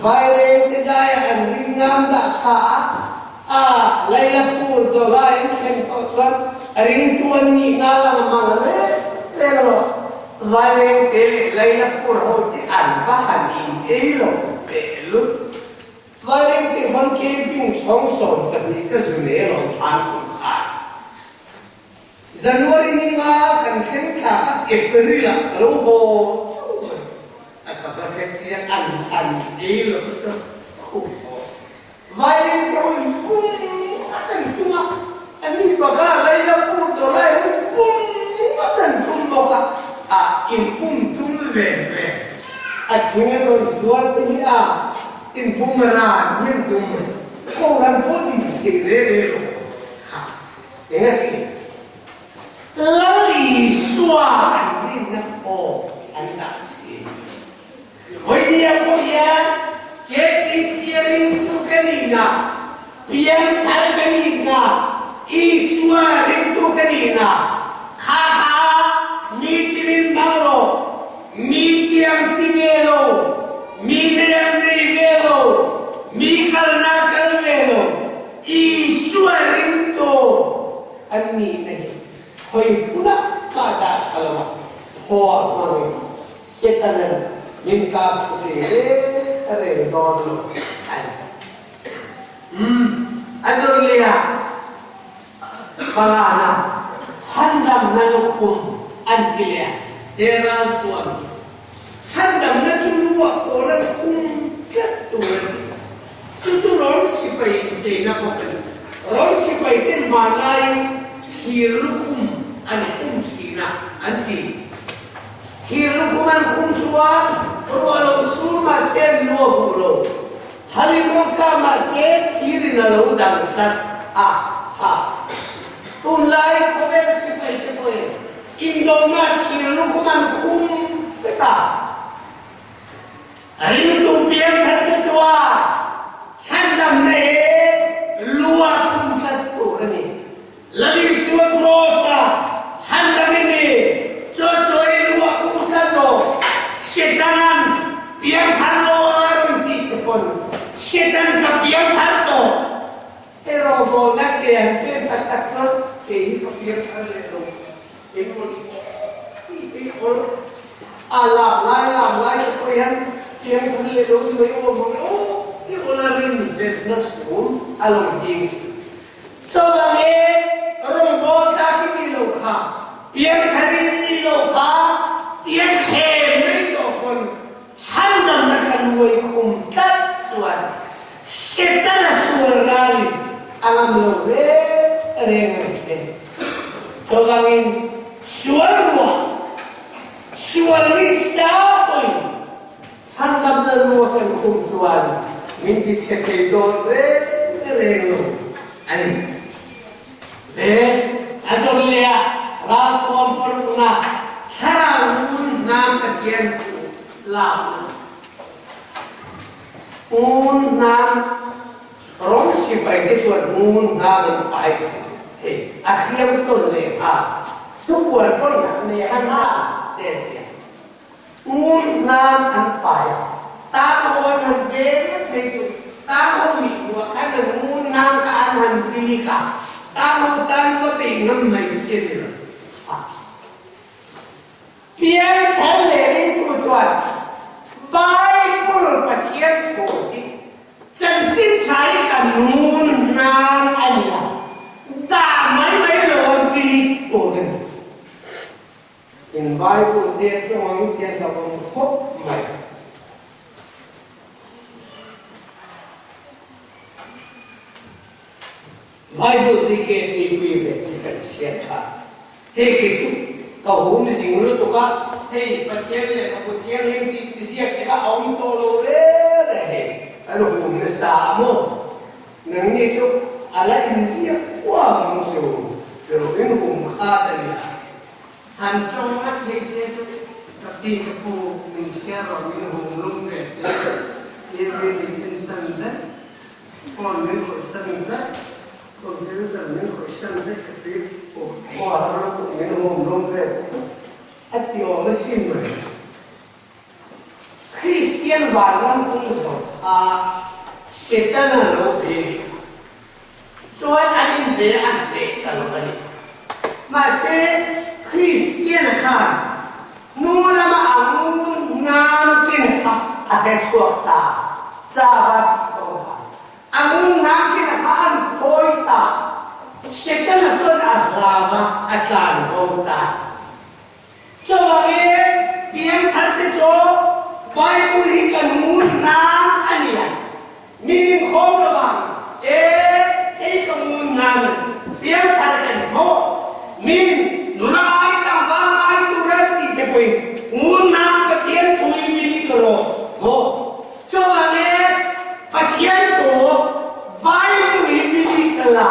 Vairengte daia an ring ngam dah tha a, a Lailapur dawla in thlen tawh chuan a ringtu an nih na lang mang reng reng rawh. Vairengte leh Lailapur ho te an va han in ei lo teh lut. Vairengte hawn camping chhawng 12 ka zu ne rawn than kum khan. January ni nga kan thleng thla kha April ah ka lo haw chauh mai. A ka va hre chiang an han ei lo ta khup haw. Violin pawh in pum a tan tum a, a ni baka Lailapur dawlai ho in pum a tan tum bawk a, a in pum tum ve ve. A thing a rawn zuar te hi a in pum ran hian tum mai. Kohhran pawh din thei re re lo kha. Engati? Lal Isua an rinna pawh an dah si. Vawinia pawh hian KTP a ringtu ka nihna, pianthar ka nihna, Isua ringtu ka nihna, kha kha mi timin hmang rawh, mi tiang ti ve lo, mi nei ang nei ve lo, mi kalna kal ve lo, Isua ringtu an nihna hi khawi hmunah mah dah tha lo a, thaw a hmangin Setanan min kap thei reng reng dawn lo a ni. Umm, a dawrleh ah pangana chhandamna lukhum an ti leh a, he ralthuam hi Chhandamna chu lu ah pawl an khum tlat tur a ni a, chu chu Rom sipai incheina bawk a ni. Rom sipai ten hmanlaiin thir lukhum an khum thin a, an ti. Thir lukhum an khum chuan ruah lo sur mahse an lu a huh lo, thalin rawngka mahse thirin a lo dang tlat a, ha. Tunlai khawvel sipai te pawhin Indona thir lukhum an khum vek a, ringtu piangthar te chuan chhandamna he lua khum tlat tur a ni. Lal Isua Kraws-a chhandam i ni, chu chu i lua khum tlat aw. Setanan piangthar lo a rawn tih te pawn Setan ka piangthar tawh. He rawngbawlna ke an pen tak tak chuan kei hi ka piangthar leh lo engemaw ti tih te hi awl a lam lai lam lai te pawh hian piangthar leh lo ni mai awm ang e aw i awl a rin belhna chhum a lo hing thin. Chuvangin rawngbâwl tlak i nih loh kha, piangthar i nih loh kha tia thlem mai tawh pawn Chhandamna kha luai khum tlat chuan Setana sual ralin a ngam lo reng reng a ni se. Chuvangin sual ruah, sual ni sa pawhin chhandamna lua kan khum chuan min ti chhe thei dawn reng reng lo a ni. Le a dawr leh ah ralthuam paruknak thlarau ngun hnam Pathian thu lak a ngun hnam rom sipai te chuan ngun hnam an pai si hei a hriam ton le hnga thupuan pon ne han na te tia ngun hnam an pai a tang ho an han ve ngawt mai chu tang ho mih hmuh ah khan an ngun hnam kha an han tilik a tang ho tan va bei ngam mai si a ni lo a pianthar leh ringtu chuan Bible Pathian thu hi chanchin tha hi kan ngun hnam a ni a dah mai mai lo a vilik tur a ni. In Bible te tawng ang hian ka awm khawp mai. Bible te ke tuipui ve si kan chhiat kha. Hei kei chu ka hum zing lutuk a, hei Pathian leh ka kut thianghlim tih ti ziak te kha a awm tawh lo re re hei kan hum nasa a maw? Nangni chu a la inziak khuam ang chu, pero in hum khat a nia. Han tawng ngat thei se chu ka pi ka pu min chhiar rawh min hum lum ve te TV min en san daih, phone min khawih san daih, computer min khawih san daih ka pi pu khua har lutuk min hum lum ve te a ti awm asin mai. Kristian vanram kawng zawh. kha Setana lo be leh a. Chuan an inbe an hneh ta lo a ni. Mahse, Kristiana khan hnung lama a ngun ngam ken kha a hre chhuak ta, Java tih tawng kha. A ngun ngam ken kha an khawi ta. Setana chuan a hlam a, a tlan bo ta. Chuvangin piangthar te chu Bible hi ka ngun nan a ni a, min inkhawm lo vang e, hei ka ngun nan a ni. Piangthar kan hmawh, min nula ngai tlangval ngai tur an tih te pawhin ngun nan Pathian thu in min i ka rawh hmawh. Chuvangin Pathian thu Bible hi min i ka la.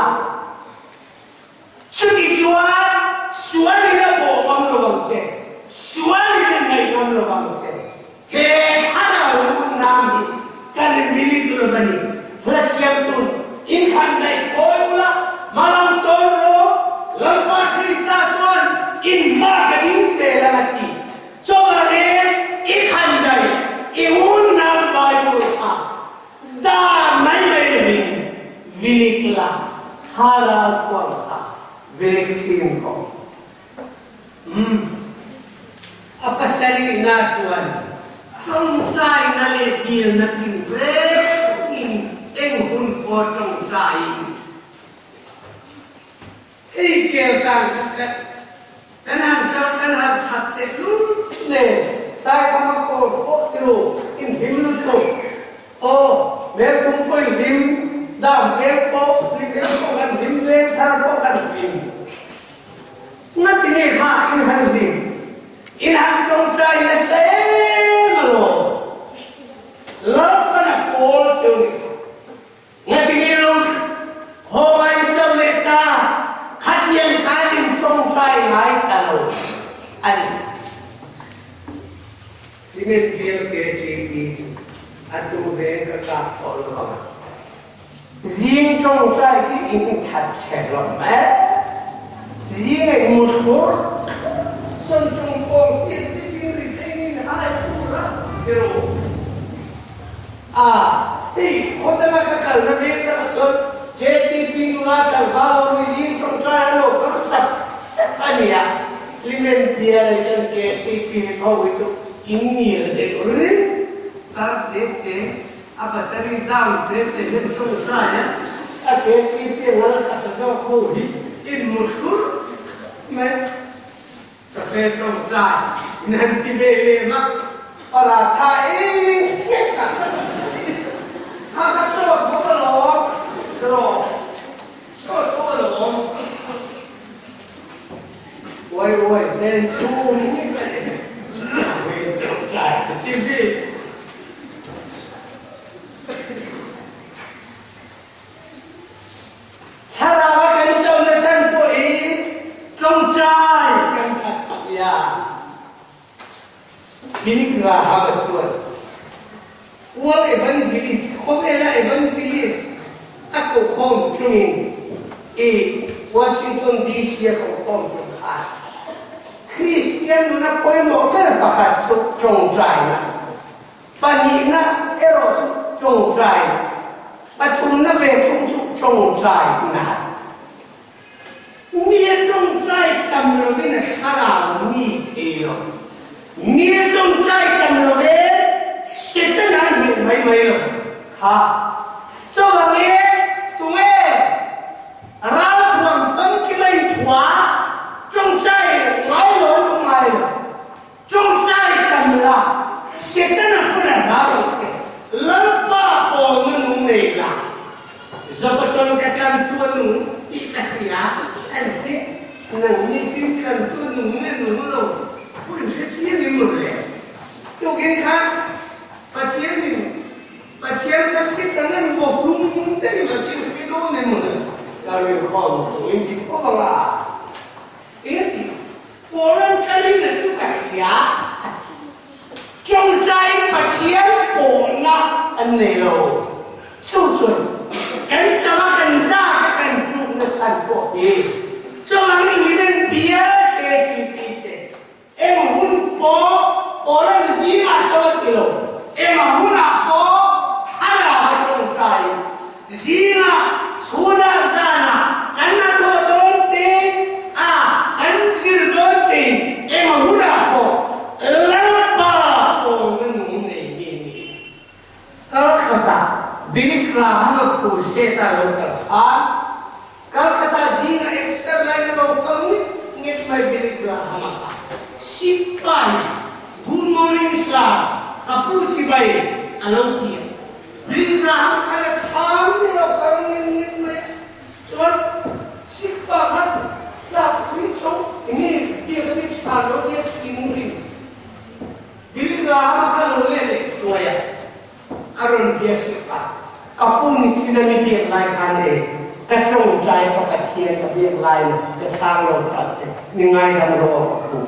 Chuti chuan sualin a bawh ngam lo ang che, sualin a ngaih ngam lo ang che. He thlarau luhnak hi kan vilik lo va ni. Hla siamtu inkhan daih khawi ula, hmalam tawn rawh, Lalpa Krista chuan in hma ka ding zel ang a ti. Chuvangin i khan daih, i unnak Bible kha Dar mai mai lovin vilik la thla ralthuam kha vilik thin rawh. Umm. A pasarihna chuan tawngtaina leh dilna tinrengin eng hun pawh tawngtaiin hei kel tan kha ka kan han kal kan han that teh lul nen Saikhama kawl pawh tiru inhlim lutuk aw Melthum pawh inhlim Damveng pawh Limeng pawh kan hlim Lengthar pawh kan hlim Ngati nge kha in han hlim in han tawngtai nasa em alawm Lalpana pawl cheu ni kha. Ngatinge lo haw ngai chauh leh ta, khatiang khan in tawngtai ngai ta lo a ni. Cement bial KTP chu a tu ve ka kap tawh lo vang a. Zing tawngtai khi in that chhe hlawm e. Zing a in muthlur Santung pawng tian si ding ri thei nin hai tur a ti ru. A, hei khawdanga ka kalna veng takah chuan KTP nula tlangval a rui zing tawngtai an lo kal sap sap a ni a, Hlimen bia leh chuan KTP ho hi chu in nir deuh ring tar te te a battery down te te hian tawngtai a, a KTP ngal chak zawk ho hi in mu thlur mai. Café tawngtai in han ti ve lem a, paratha eng nghek a, kha kha chaw thawk alawm, tiraw, chaw thawk alawm, uai uai nen chhung ngek a ni, café tawngtai ka ti bik. Thlarau a kan co na san pawh i tlawngṭai kan khat sia. Billy Graham a chuan World Evangelist, khawvela evangelist a kohkhawm chungin i Washington DC a kohkhawm chung khan Kristian nuna pawimawh ber pakhat chu tlawngṭaina a ni. Pahnihna erawh chu tawngtai, pathumna ve thung chu tawngtai nat. Mi a tawngtai tam lovin a thlarau mi thei lo. Mi a tawngtai tam lovin Setana a hneh mai mai lo. Kha chuvangin tunge ralthuam famkima inthua tawngtai ngai lo an awm ngai lo. Tawngtai tam la, Setana pawn a hlau lo che, Lalpa pawlna nung nei la, Zawka chuan ka tlantu a nung tih ka hria an ti, nang ni chu tlantu nung nge nung lo pawh in hre chiang i mun le. Tukin khan Pathianin Pathian kha Setanan vawk lung te i va sin hre dawn em mun le, ka rilkhawm thung in ti tho vang a. Engati? Paula'n ka rin a chu ka hria a ti. Tawngtai Pathian pawhna an nei lo. Chu chuan kan chama kan dak a kan tlukna chhan pawh hi chuvangin min bial KTP te eng hun pawh Paula'n zingah chuan a ti lo, eng hunah pawh thlarau. Islam ka pu chibai a lo ti a. Billy Graham khan a chhang ni lo kar ngin ngin mai a. Chuan Sikpa khan sap pui chho enge biak a ni chhan lo tia thinrim Billy Graham a kha lo let leh thuai a. A rawn bia Sikpa ka pu ni chin a mi biak lai khan e ka tawngtai ka Pathian ka biak lai lo ka chhang lo tak che mi ngaidam rawh aw ka pu.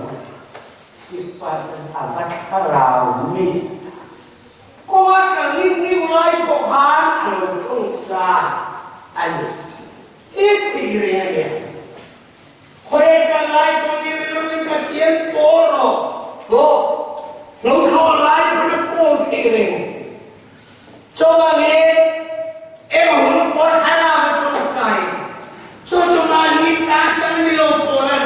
Sikpa chuan a va thlarau mi Kawnga kal ngim ngim lai pawh khan a lo tawngtai a ni. He thei reng a nia. Khawi kal lai pawh ni rilruin Pathian pawl rawh hlawh lo thlawh lai pawn a pawl thei reng. Chuvangin eng hun pawh thlarau a tawngtai. Chu chu mahni ta chang ni lo pawlan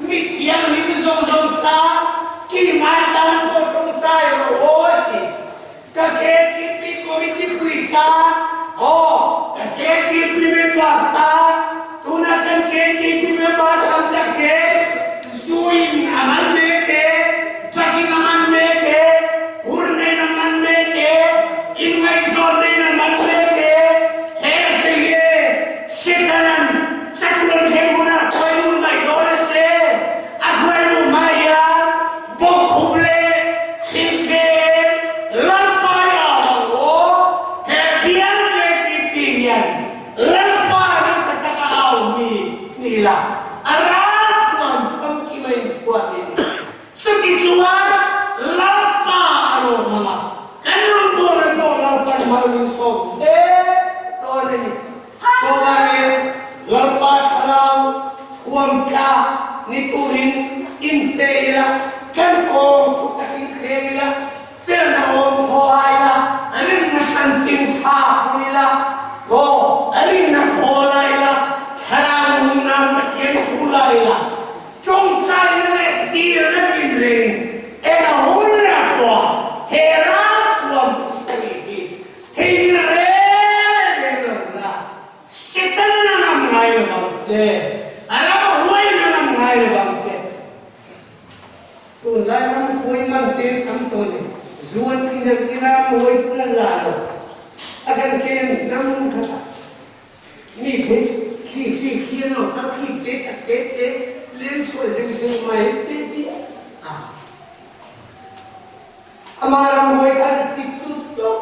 mi thianghlim zawng zawng ta keimah tan pawh tawngtai rawh aw a ti. Ka KTP committee pui ta aw ka KTP member ta tuna kan KTP member tam tak te zuin a man mek e, drug in a man mek e, hur nen a man mek e, inngaihzawn nen a man mek e, heng te hi e Setanan chatuan hremhmun ah hruai lut mai dawn a se, a hruai luh hma hian Bawkkhum leh Chhimthleng Lalpai ah ang aw, he bial KTP hian Lalpa nasa taka au mi ni ila a ral thuam famkim a inthuam in chuti chuan Lalpa a lawm ang a, kan rawngbawlna pawh Lalpan mal min sawm zel dawn a ni. Chuvangin Lalpa thlarau thuam tla ni turin inpe ila, kan kawng thu takin thleng ila, felna awm thaw a ila, rinna chanchin tha hmun ila, aw, rinna thaw la ila, thlarau nunna Pathian thu la ila, tawngtaina leh tirna tinrengin eng a hun rah pawh he ral thuam sawi hi Thei reng reng lo la, Satan a ngam ngai lo vang che, a ram huai a ngam ngai lo vang che. Tunlai ram huai man te tam tawh ni, zu an ti deuh ila ram huai pun a za lo, a kan ken hnam khat a, mi phei chu khi khi khi an lo kal khi te tak te te leng chhuah zing zing mai te ti a. Amah ramhuai khan a ti tut tuk.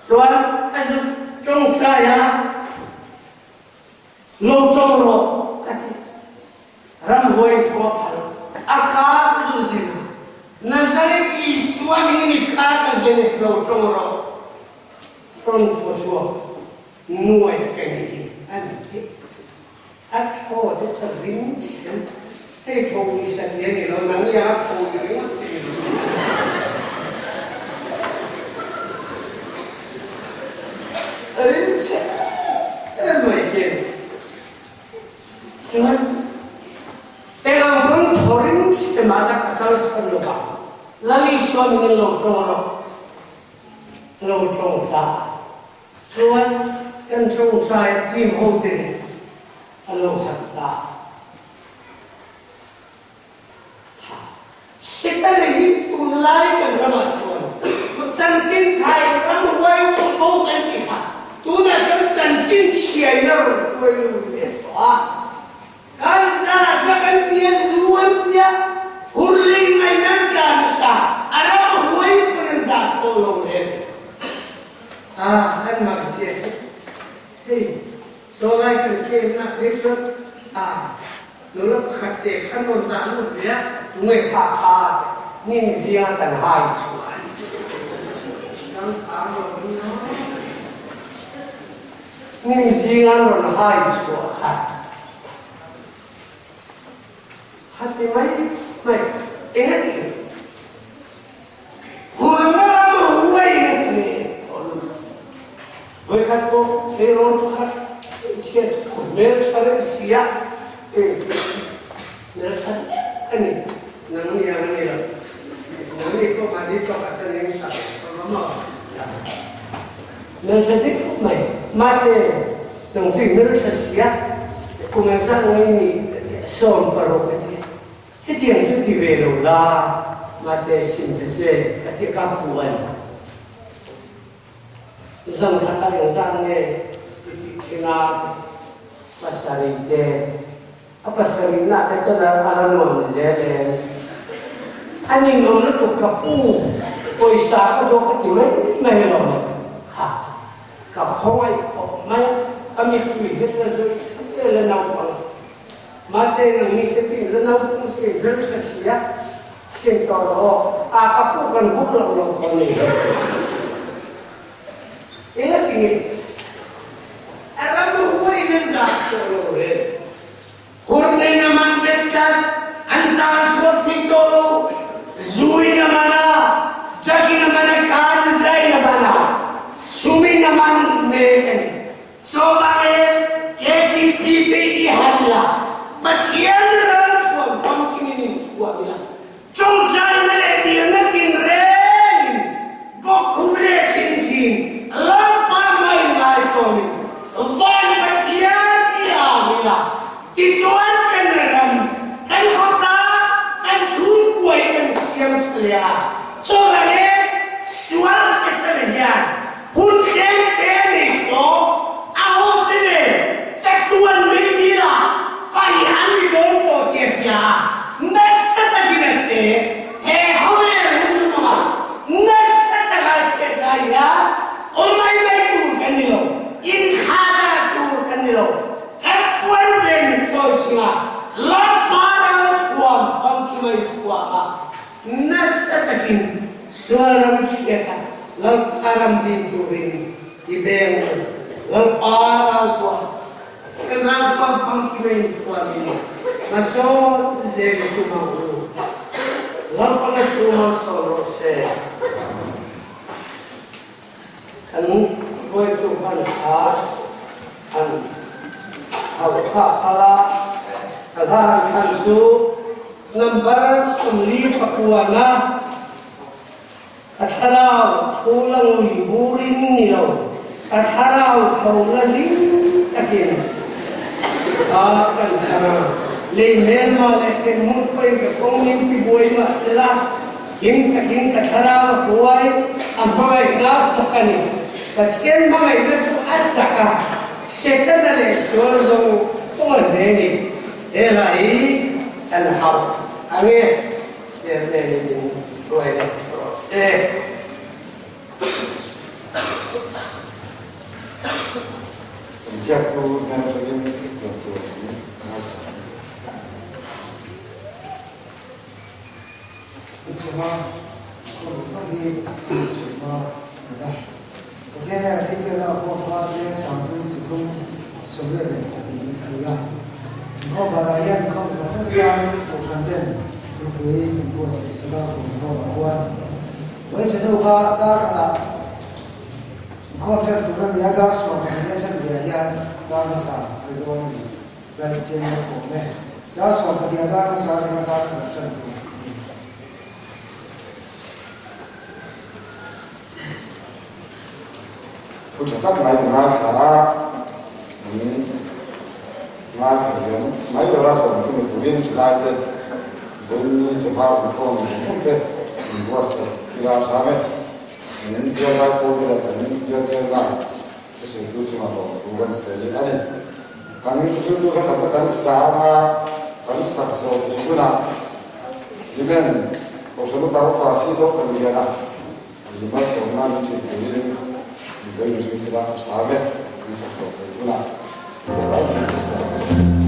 Chuan a zuk tawngtai a, Lo tawng rawh ka ti. Ramhuai thaw a phal. A ka ka zul zen a, Nazareth Isua hming in i ka ka zen e, lo tawng rawh. Rawn thaw chhuak nuai ka nih hi an ti. A thaw te kha ring chhem. Hei thaw ui satliah a ni lo, nang i a thaw ui ringawt te ni lo. A ring chhe em mai hian chuan eng ang pawn thaw ring chhe mah la ka kalsan lo vang. Lal Isua mingin lo tawng rawh, lo tawng ta. Chuan kan tawngtai team hote nen a lo khat ta. Kha Setana hi tunlai kan ramah chuan chanchin chhai ram huai uk ho kan ti kha tunah chuan chanchin chhiaina rawn hruai lut leh tawh a. Kan zat na kan tia zu an tia hurling mai nan tla nasa a ram huai pawn an zat pawh lo le. A an mak zia chu hei saw lai kan kem na phei chuan a nula pakhat te khan rawn dah lut ve a tunge kha kha hnim zinga kan hai chhuah an kan khar lo nia. Hnim zinga an rawn hai chhuah kha kha ti mai mai eng a ti? Hurna ram huai na hle tawh lutuk. Vawikhat pawh tleirawl pakhat chhiat chu a hmeltha reuh si a, hmeltha deuh a ni. Nang ni ang a ni lo. Nang ni pawh mahni pakhat a ning tha lo maw? Hmeltha dik khawp mai. Mate, nang chu i hmeltha si a, kum engzah nge i nih? Ka ti a, 16 ka ti a. Hetiang chu ti ve lo la. Mate sim ta che ka ti ka pu a ni. Zan khat ah engzah nge i tih thin a pasarih te a pasarih nah te chuan a la nuam zel em? A ninawm lutuk ka pu pawisa ka duak ka ti mai mai lo mai kha ka khawngaih khawp mai a ka mipui hian la zawih zel la naupang si Mate nang mi te chu in la naupang si in hmeltha si a Sim tawh rawh aw, a ka pu kan hmuh loh loh dawn ni. Eng a ti nge? A ram huai in an zah tawh lo re. Hur nei na man bet tlat, an tan chhuak thei tawh lo. Zu in a man a, drug in a man a, khan zai in a man a, sum in a man mek a ni. Chuvangin KTP te i han la, Pathian ral thuam famkim in inthuam ila, tawngtaina leh dilna tinrengin bawkkhum leh thin thin Lalpa mai ngaitawmin van Pathian i au ila, tichuan kan ram, kan khawtlang, kan chhungkua hi kan siam tha leh a. Chuvangin sual Setana hian Hun tlem te a nei tawh, a hote nen chatuan mai dila pai an ni dawn tawh tih a hria a, nasa takin a che. He hovel hun hnungah nasa taka a chet lai hian awm mai mai tur kan ni lo, inthla dah tur kan ni lo. Kan puan ve min sawi chhinga Lalpa ral thuam famkim a inthuam a, Nasa takin sual ram chhiat a Lalpa ram din turin i beng u. Lalpa ralthuam, kan ralthuam famkim a inthuamin hmasawn zel i tum ang u. Lalpa la chu malsawm rawh se. Kan hruaitu khan thla han hauh kha phal a, ka hla han thlan chu number 49-a Ka thlarau thu la ngui burin ni lo, ka thlarau tho la hlim takin a kan thlang a. Lei hmelma leh hremhmun pawhin ka kawng min tibuai mahsela, Him takin ka thlarau a huai, a hmangaihna a chak a ni. Pathian hmangaihna chu a chak a, Setana leh sual zawng zawng a hne ni. He hla hi kan hauh ang e, Chairman in min hruai leh rawh se. Kan ziaktu hnen atangin lawm tur kan ngaithla ang. Chhuma khawm zawng hi thil chhuma a ni a. Pathian hian a thilpekna a khawm kha cheng sangthum chithum 82 a ni a. Inkhawm banah hian inkhawm zawng zawng hian Kohhran ten thupui min buatsaih sak a, inkhawm a huan. Vawi chhe hnu kha dar khatah inkhawm ṭan tur a ni a, dar 12 a chhan velah hian dar hmasa a ri dawn a ni. Flight cheng a thawm e. Dar 12 a dar hmasa ringa dar khat ṭan tur a ni. Thu ṭha tak mai ka ngaithla a, min ngaithla liam mai lo la zawm tu ni turin ṭhalai te vawiin ni chawhma inkhawm zawng zawng te min buatsaih ila a ṭha ang e. Min bial zai pawl te leh kan bial chelna Thusawitu chungah lawmthu kan sawi a ni. Kan thusawitu kha kan kan sang a, kan sak zawh theih hunah Hlimen Kohhran Upa Upa si zawk kan lian a, Lima sawmna min ṭhin turin min vei mihring sela a ṭha vek kan sak zawh theih hunah Zalai hi ka sa a ni.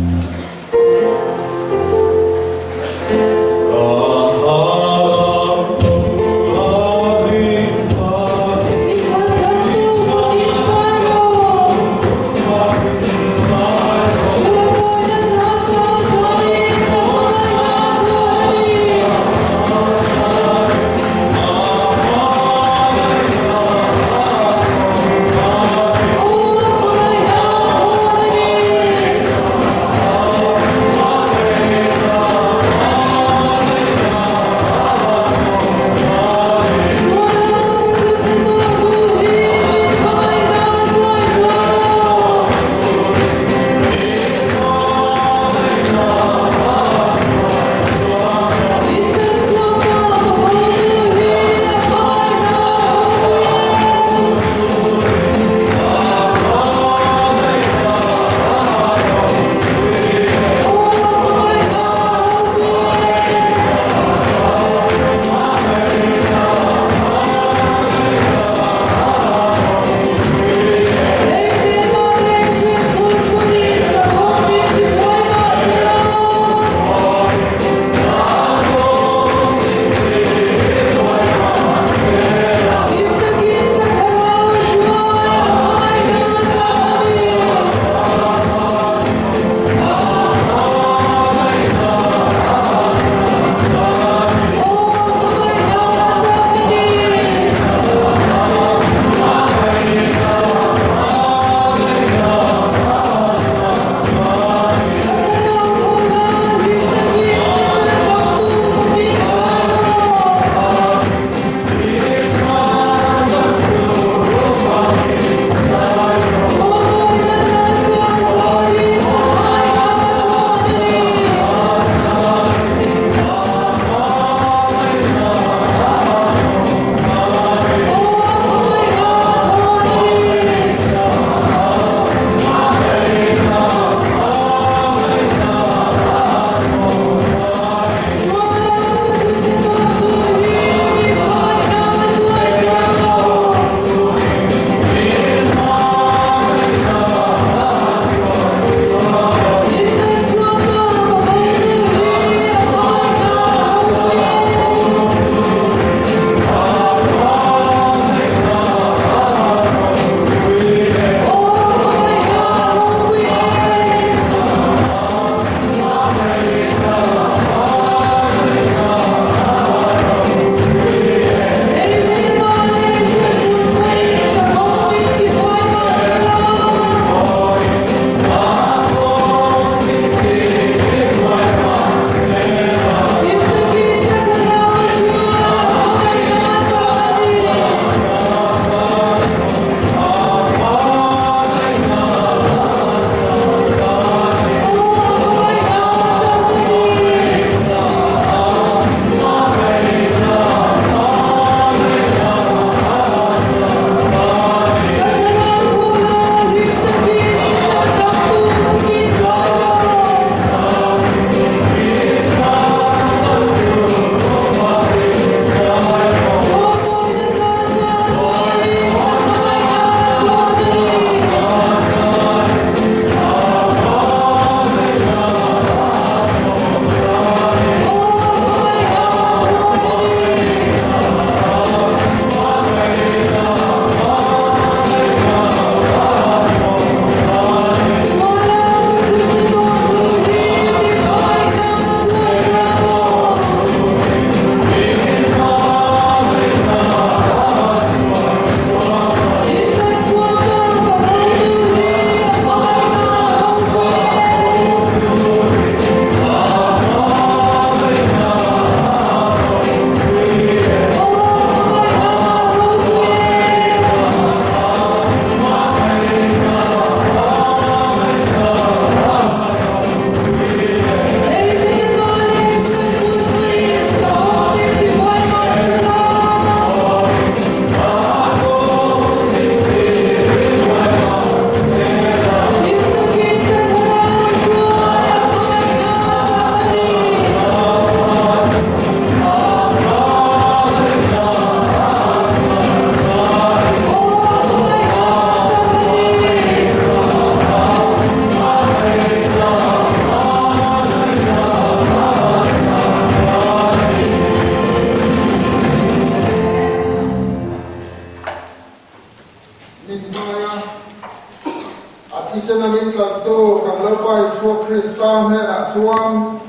min tlantu kan Lalpa Isua Krista hnenah chuan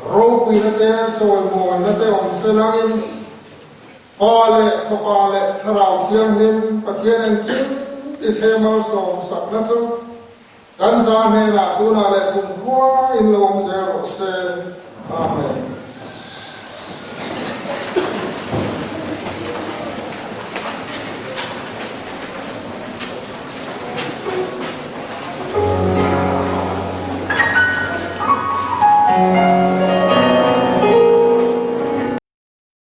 ropuina te, chawimawina te awm se langin Pa leh Fapa leh Thlarau Thianghlim Pathian engkim ti thleng malsawmsakna chu kan za hnenah tunah leh kumkhua in lo awm zel rawh se. Amen.